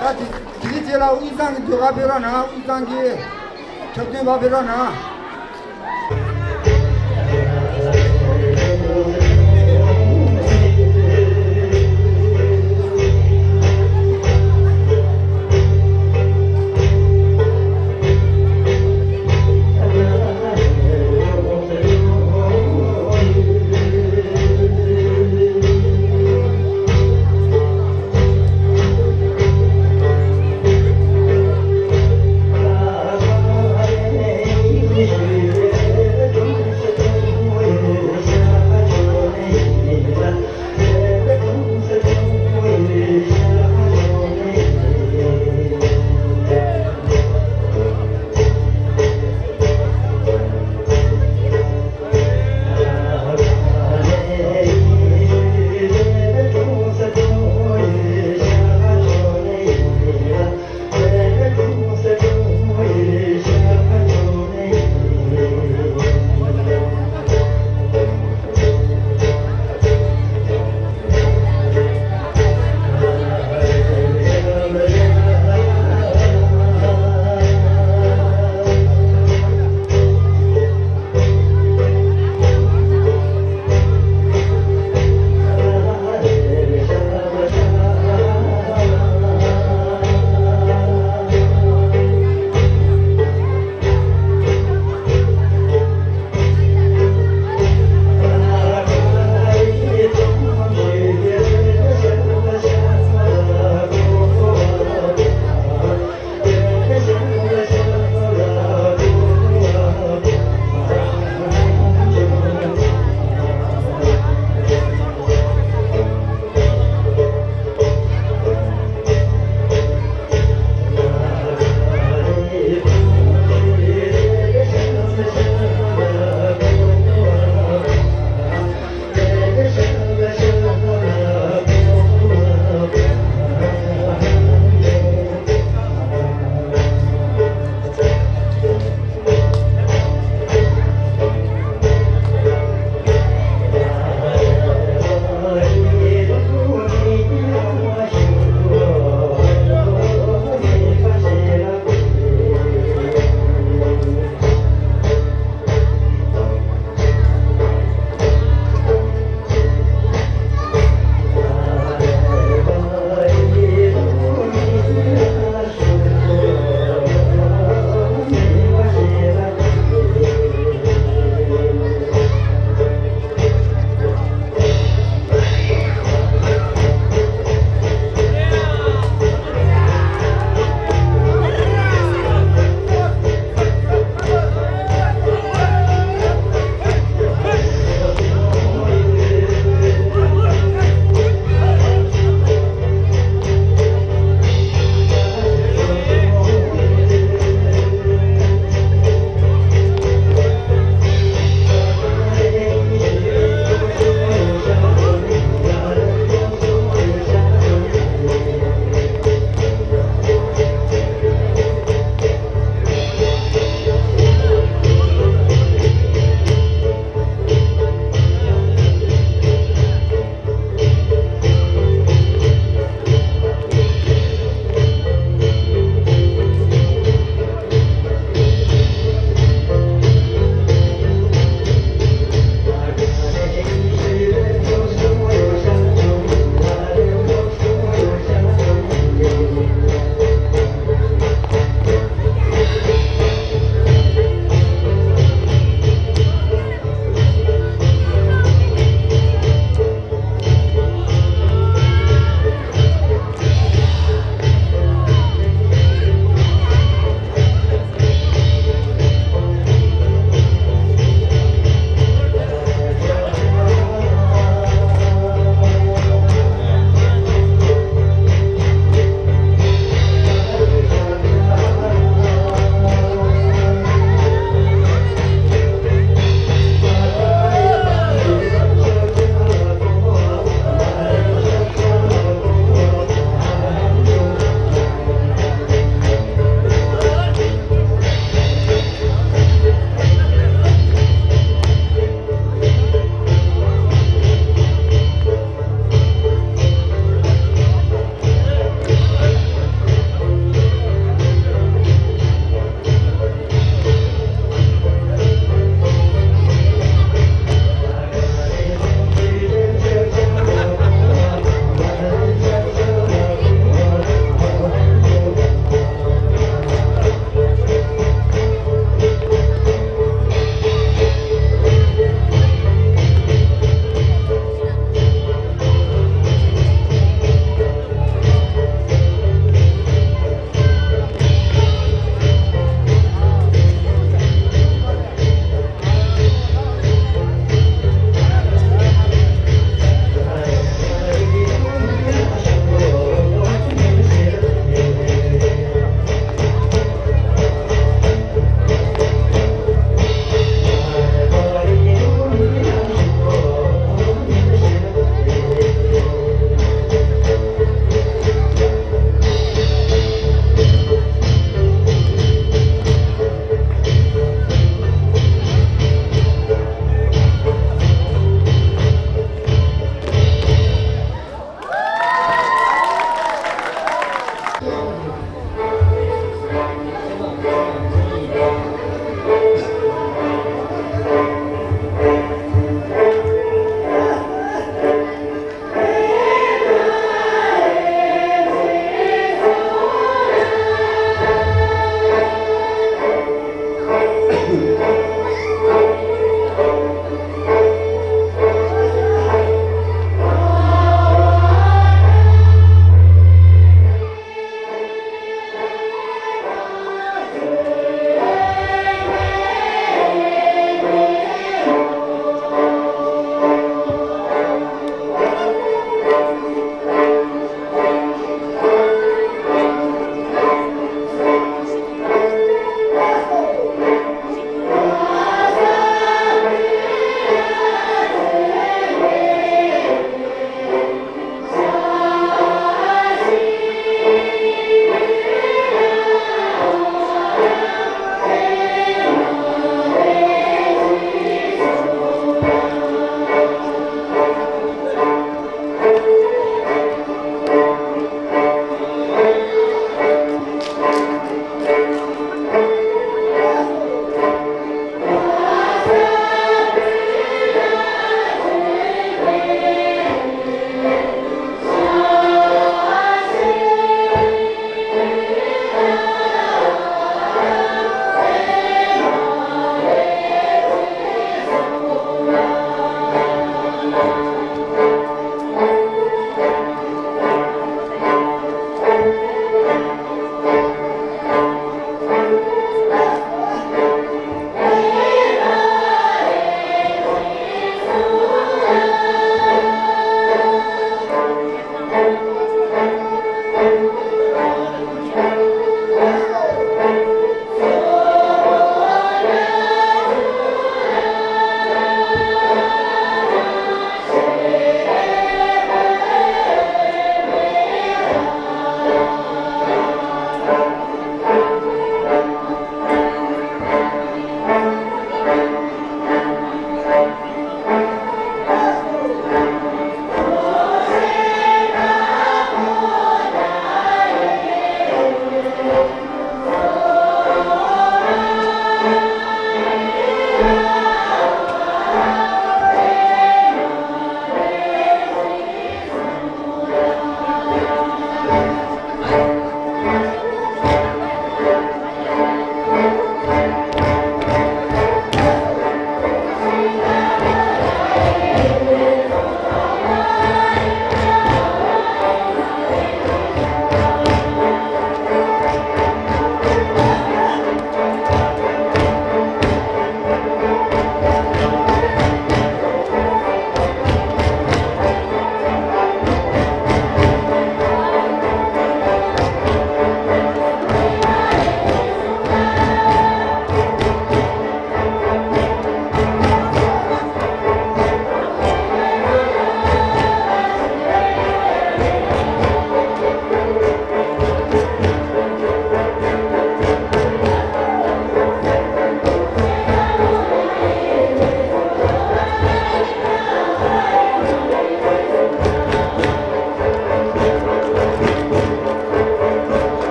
ད་དེ་དེ་རྗེས་ལ་དབུས་གཙང་གི་ཟློས་གར་ཕེབས་རོགས་གནང་། དབུས་གཙང་གི་འཁྲབ་སྟོན་པ་ཕེབས་རོགས་གནང་།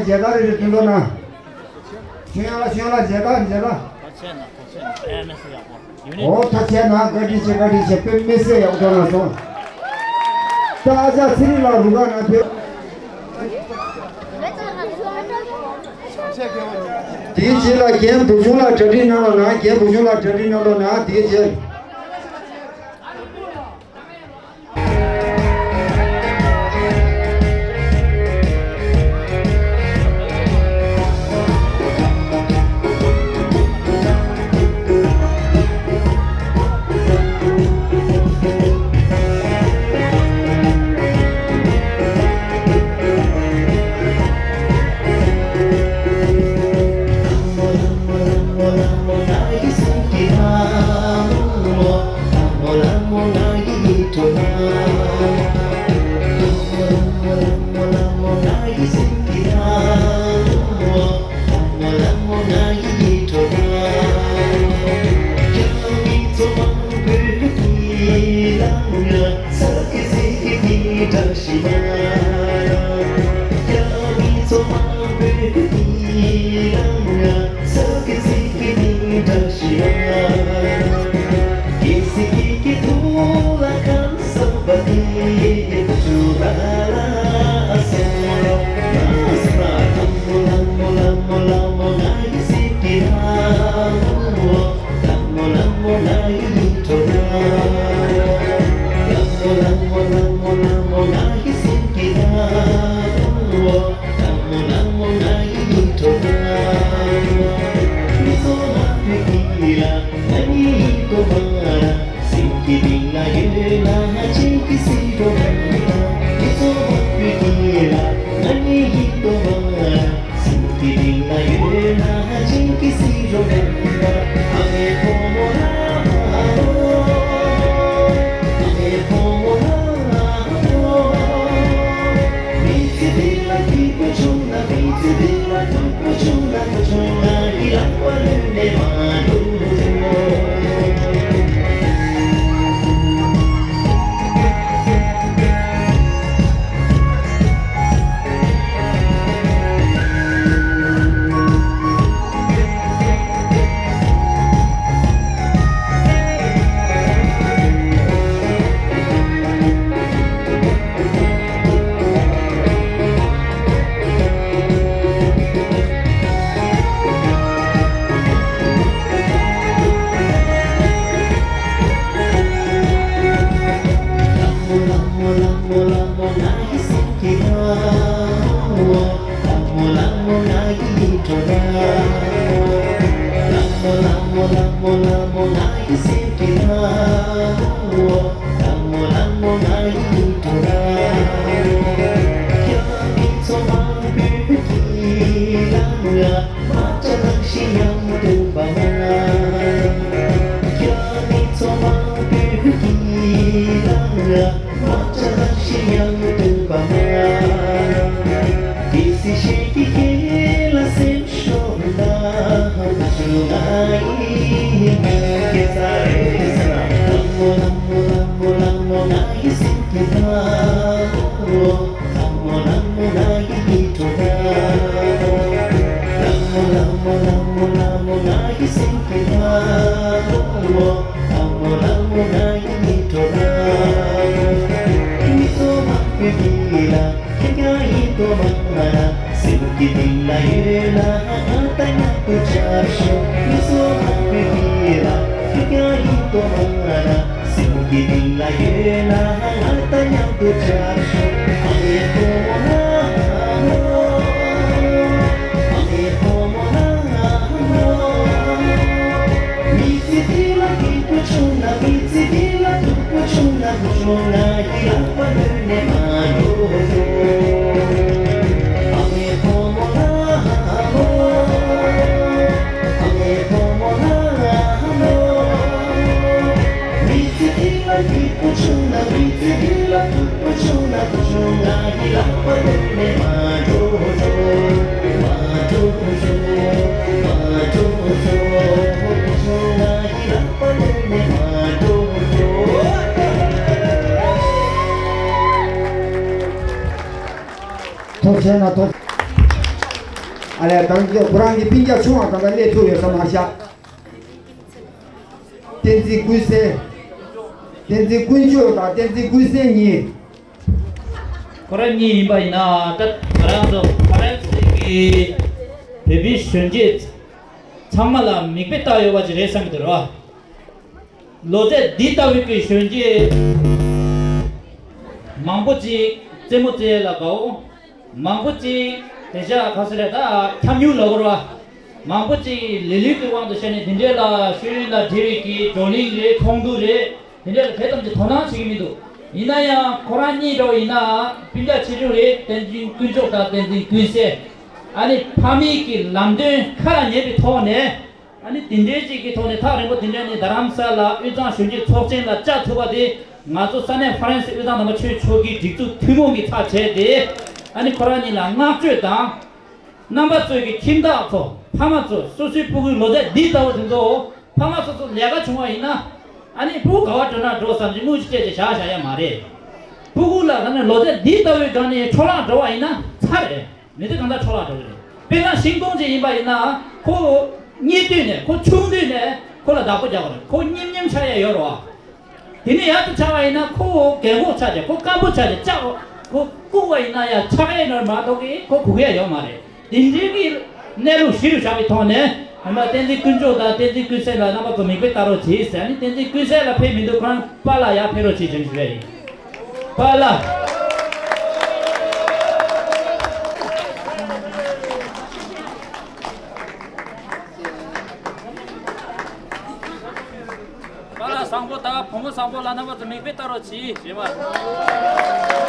མཇལ་དར་རེ་རེ་སྟོན་རོགས་གནང་། ཆོས་དབྱངས་ལགས། ཆོས་དབྱངས་ལགས། མཇལ་དར། མཇལ་དར། ད་ཆེ་ན་ད་ཆེ་ན་ཨེ་མི་སི་ཡག་པོ། ཨོ་ད་ཆེ་ན་བཀའ་དྲིན་ཆེ། བཀའ་དྲིན་ཆེ། དཔེ་མི་སྲིད་ཡག་པོ་སྟོན་གནང་སོང་། ད་ཨ་ཅག་ཚེ་རིང་ལགས་རུ་ཁག་ནང་ཕེབས། དེའི་རྗེས་ལ་རྒན་བུ་ཆུང་ལགས་གྲ་སྒྲིག་གནང་རོགས་གནང་། རྒན་བུ་ཆུང་ལགས་གྲ་སྒྲིག་གནང་རོགས་གནང་། དེའི་རྗེས། ཐུགས་རྗེ་གནང་། ཐུགས། ཨ་ལས་ད་ཁོ་རང་གི་སྤུན་ཀྱག་ཆུང་བ་དང་ད་སླེབས་ཐུབ་ཡོད་ས་མ་ཤག་བསྟན་འཛིན་ཀུན་གསལ། བསྟན་འཛིན་དཀོན་མཆོག་དང་བསྟན་འཛིན་ཀུན་གསལ་གཉིས། ཁོ་རང་གཉིས་ཡིན་པ་ཡིན་ན་ད་ང་རང་ཚོ་ཕ་རན་སི་གི་བོད་པའི་གཞོན་སྐྱེས་ཚང་མ་ལ་མིག་དཔེ་ལྟ་ཡོད་པ་ཅིག་རེད་བསམ་གྱི་འདུག་ར། ལོ་ཚད་འདི་ལྟ་བུའི་གི་གཞོན་སྐྱེས་མང་པོ་ཅིག་རྩེད་མོ་རྩེ་ལ་དགའ་བོ། མང་པོ་ཅིག་དེ་ཤ་ཁ་སེ་རེད་ད་འཁྱམ་ཉུལ་ལ་གོ་ར། མང་པོ་ཅིག་ལི་ལི་གི་དབང་དུ་བྱས་ནས་དེ་འདྲས་ལ་ཤེས་ཡོན་ལ་འབྲེལ་བའི་གི་བགྲོ་གླེང་རེད་ཚོགས་འདུ་རེད་དེ་འདྲས་ལ་དེ་ཙམ་གྱི་དོ་སྣང་བྱེད་ཀྱི་མི་འདུག་ཡིན་ན་ཡང་ཁོ་རང་གཉིས་འདྲ་བོ་ཡིན་ན་སྤུན་ཀྱག་ཆེ་ཆུང་རེད། བསྟན་འཛིན་དཀོན་མཆོག་དང་བསྟན་འཛིན་ཀུན་གསལ། ཨ་ནི་ཕ་མེས་ཀྱི་ལམ་སྟོན་ཁ་ལ་ཉན་པའི་ཐོག་ནས། ཨ་ནི་དེ་འདྲའི་ཅིག་གི་ཐོག་ནས་ཐག་རིང་པོ་དེ་འདྲ་ནས་རྡ་རམ་ས་ལ་དབུས་གཙང་གཞོན་སྐྱེས་ཚོགས་ཆེན་ལ་བཅར་ཐུབ་པ་དེ་ང་ཚོ་ས་གནས་ཧྥ་རན་སི་དབུས་གཙང་དམ་པ་ཆོས་ཕྱོགས་ཀྱི་སྒྲིག་འཛུགས་ཐུན་མོང་གི་ཚབ་བྱས་ཏེ་ཨ་ནི་ཁོ་རང་གཉིས་ལ་བསྔགས་བརྗོད་དང་རྣམ་པ་ཚོས་ཀྱི་ཁྱིམ་བདག་ཚོ་ཕ་མ་ཚོ་སོ་སོའི་སྤུ་གུའི་ལོ་ཚད་འདི་ལྟ་བུ་དེ་ཚོ་ཕ་མ་སོ་སོ་ལས་ཀ་བྱུང་བ་ཡིན་ན་ཨ་ནི་སྤུ་གུ་ག་བ་འགྲོ་ན་འགྲོ་བསམ་གྱི་དངུལ་ཅིག་སྤྲད་དེ་བཞག་བཞག་ཡ་མ་རེད། སྤུ་གུ་ལ་ད་ནི་ལོ་ཚད་འདི་ལྟ་བུའི་སྒང་ནས་འཕྲོ་བརླག་འགྲོ་བ་ཡིན་ན་ཚར་རེད། མི་ཚེ་གང་ལྟར་འཕྲོ་བརླག་འགྲོ་གི་རེད། དཔེར་ན་ཤིང་སྡོང་ཅིག་ཡིན་པ་ཡིན་ན་ཁོ་རྙེད་དུས་ནས་ཁོ་ཆུང་དུས་ནས་ཁོ་ལ་བདག་པོ་རྒྱག་དགོས་རེད། ཁོ་སྙེམ་སྙེམ་ཆགས་ཡ་ཡོད་རེད་བ། དེ་ནས་ཡག་ཏུ་ཆགས་པ་ཡིན་ན་ཁོ་རྒན་གོག་ཆགས་ཀྱི་ཁོ་སྐམ་པོ་ཆགས་ཀྱི་ལྕགས་ཁོ་བཀུག་པ་ཡིན་ན་ཡང་ཆགས་ཡ་ནོར་མ་གཏོགས་ཀི་ཁོ་གོ་གི་ཡ་ཡོད་མ་རེད། དེ་འདྲའི་གི་གནས་ལུགས་གཞི་རུ་བཞག་པའི་ཐོག་ནས་ཧམ་པ་བསྟན་འཛིན་དཀོན་མཆོག་དང་བསྟན་འཛིན་ཀུན་གསལ་ལ་རྣམ་པ་ཚོ་མིག་དཔེ་ལྟ་རོགས་གྱིས་ཟེར་ནི་བསྟན་འཛིན་ཀུན་གསལ་ལ་ཕེབས་མི་འདུག་ཁོ་རང་པཱ་ལགས་ཡར་ཕེབས་རོགས་གྱིས་ཞུ་ཞུ་ཡ་ཡིན། པཱ་ལགས། པཱ་ལགས་བཟང་པོ་དང་བུ་མོ་བཟང་པོ་ལ་རྣམ་པ་ཚོ་མིག་དཔེ་ལྟ་རོགས་གྱིས་ཞེས་པ།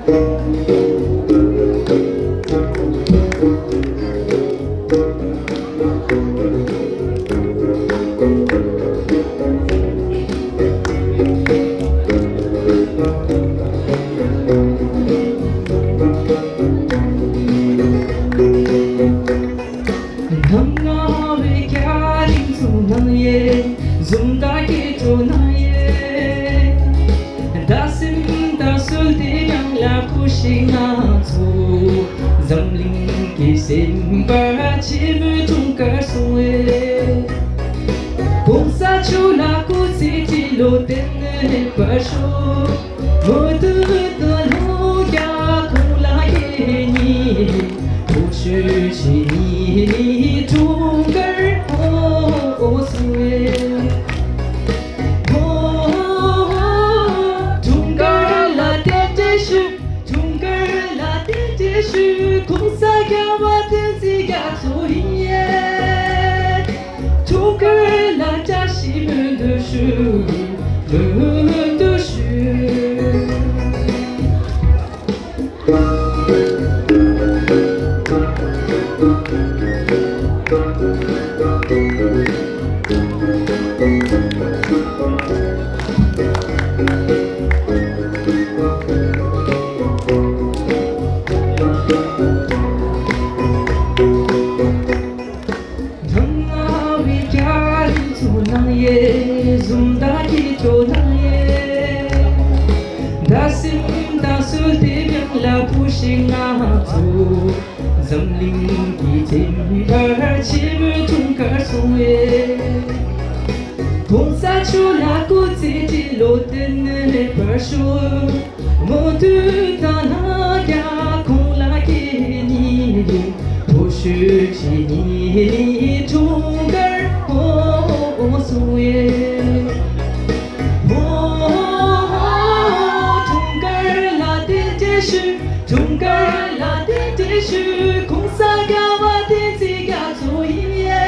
ནམ་ང་བའི་སྐྱ་རིང་ཚོ་ནང་ཡེ། འཛུམ་དང་སྐྱིད་ཚོ་ནང་ཡེ། བདག་སེམས་དང་སྲོལ་དེ་རང་ལ་ཕུལ་ཞིག་ང་ཚོ། འཛམ་གླིང་གི་སེམས་པ་ཆེན་མོའི་འཁྲུངས་སྐར་སྲུང་བའི། གོང་ས་མཆོག་ལ་སྐུ་ཚེ་ཁྲི་ལོ་བརྟན་པར་ཤོག། མུ་མཐུད་དུ་ལྷོ་རྒྱ་ཁོང་ལ་གད་སྙིགས་ཐོ་ཤོད་བྱེད་ནི་ནི་འཁྲུངས་སྐར་ཧོ་ཧོ་སུ་ཨེ། ཧོ་ཧོ་ཧོ། འཁྲུངས་སྐར་ལ་རྟེན་འབྲེལ་ཞུ། འཁྲུངས་སྐར་ལ་རྟེན་འབྲེལ་ཞུ། གོང་ས་རྒྱལ་བ་བསྟན་འཛིན་རྒྱ་མཚོ་ཡིན་ཡེ། འཁྲུངས་སྐར་ལ་བཀྲ་ཤིས་སྨོན་འདུན་ཞུ། སྨོན་འདུན་ཞུ། ནང་ང་བའི་རྒྱ་རིགས་ཚོ་ནང་ཡེ། འཛུམ་དང་སྐྱིད་ཚོ་ནང་ཡེ། བདག་སེམས་དང་སྲོལ་དེ་རང་ལ་ཕུལ་ཞིག་ང་ཚོ། འཛམ་གླིང་གི་སེམས་པ་ཆེན་མོའི་འཁྲུངས་སྐར་སྲུང་བའི། གོང་ས་མཆོག་ལ་སྐུ་ཚེ་ཁྲི་ལོ་བརྟན་པར་ཤོག། མུ་མཐུད་དང་ལྷ་རྒྱལ་ཁོང་ལ་གད་སྙིགས་ཐོ་ཤོད་བྱེད་ནི་ནི་འཁྲུངས་སྐར་ཧོ་ཧོ་སུ་ཨེ། ཧོ་ཧོ་ཧོ། འཁྲུངས་སྐར་ལ་རྟེན་འབྲེལ་ཞུ། འཁྲུངས་སྐར་ལ་རྟེན་འབྲེལ་ཞུ། གོང་ས་རྒྱལ་བ་བསྟན་འཛིན་རྒྱ་མཚོ་ཡིན་ཡེ།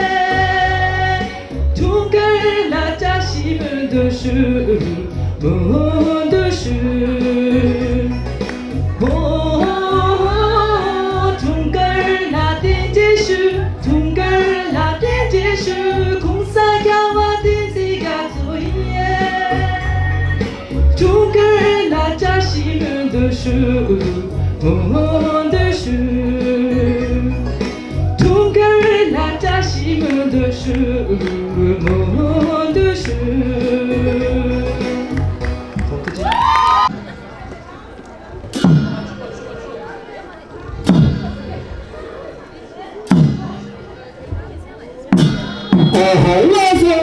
འཁྲུངས་སྐར་ལ་བཀྲ་ཤིས་སྨོན་འདུན་ཞུ། སྨོན་འདུན་ཞུ། ཧོ། འཁྲུངས་སྐར་ལ་རྟེན་འབྲེལ་ཞུ། འཁྲུངས་སྐར་ལ་རྟེན་འབྲེལ་ཞུ། གོང་ས་རྒྱལ་བ་བསྟན་འཛིན་རྒྱ་མཚོ་ཡིན་ཡེ། འཁྲུངས་སྐར་ལ་བཀྲ་ཤིས་སྨོན་འདུན་ཞུ། སྨོན་འདུན་ཞུ། འཁྲུངས་སྐར་ལ་བཀྲ་ཤིས་སྨོན་འདུན་ཞུ། སྨོན་འདུན་ཞུ། ཨོ་ཧོ་ལགས་སོ།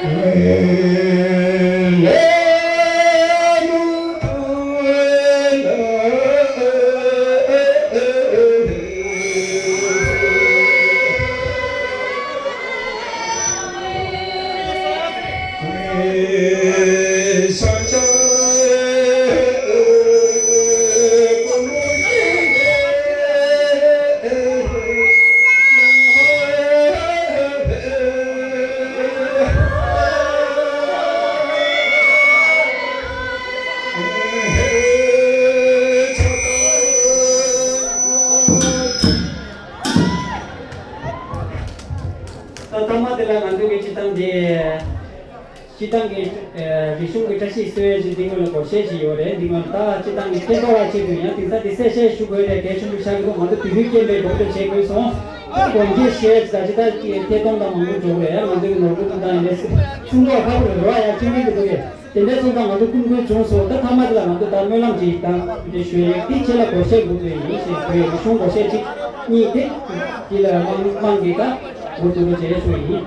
ད་ཐ་མ་དེ་ལ་ང་ཚོའི་གི་སྤྱི་བཏང་དེ། སྤྱི་བཏང་གི་ཨ་རིག་གཞུང་གི་བཀྲ་ཤིས་གསོལ་བའི་ཅིག་འདི་སྔོན་ལ་སྒོར་གཞས་ཤིག་ཡོད་རེད། འདི་སྔོན་ད་སྤྱི་བཏང་གི་ཐད་གཏོང་བ་ཆེད་དུ་ཡང་དེང་སང་དེ་གསལ་བཤད་ཞུ་དགོས་རེད། གལ་ཆེན་པོ་ཆགས་ཀྱི་འདུག་ང་ཚོ་དུས་རྒྱུན་རྐྱེན་པས་རྡོག་རྡོག་བྱེད་དགོས་སོང་། ཨ་སྒོར་གཞས་ཞེས་ད་ཅི་ད་ཐད་གཏོང་དང་མང་པོ་འགྲོ་གི་རེད། ཡང་ང་ཚོ་གི་ནོར་བུ་ཐུབ་ཐང་ཡིན་ནས་ཚོང་ཐོག་ཁ་པར་རོ་ཡང་ཁྱིམ་མི་གི་འདུག་གས། དེ་འདྲའི་སོང་ཙང་ང་ཚོ་ཀུན་སྐོལ་བྱུང་སོང་། ད་ཐ་མ་དེ་ལ་ང་ཚོ་ད་སྨོན་ལམ་ཅིག་ད་འདི་ཞུ་ཡས། དེ་ཆེད་ལ་སྒོར་གཞས་འགུག་དགོས་ཡིན་ཞེས་བོད་ཡིག་གཞུང་སྒོར་གཞས་གཅིག་གཉིས་དེ་དེ་ལ་དམངས་དམངས་ཀྱིས་ད་འགུག་ཐུབ་པ་བྱས་ཞུ་ཡིན།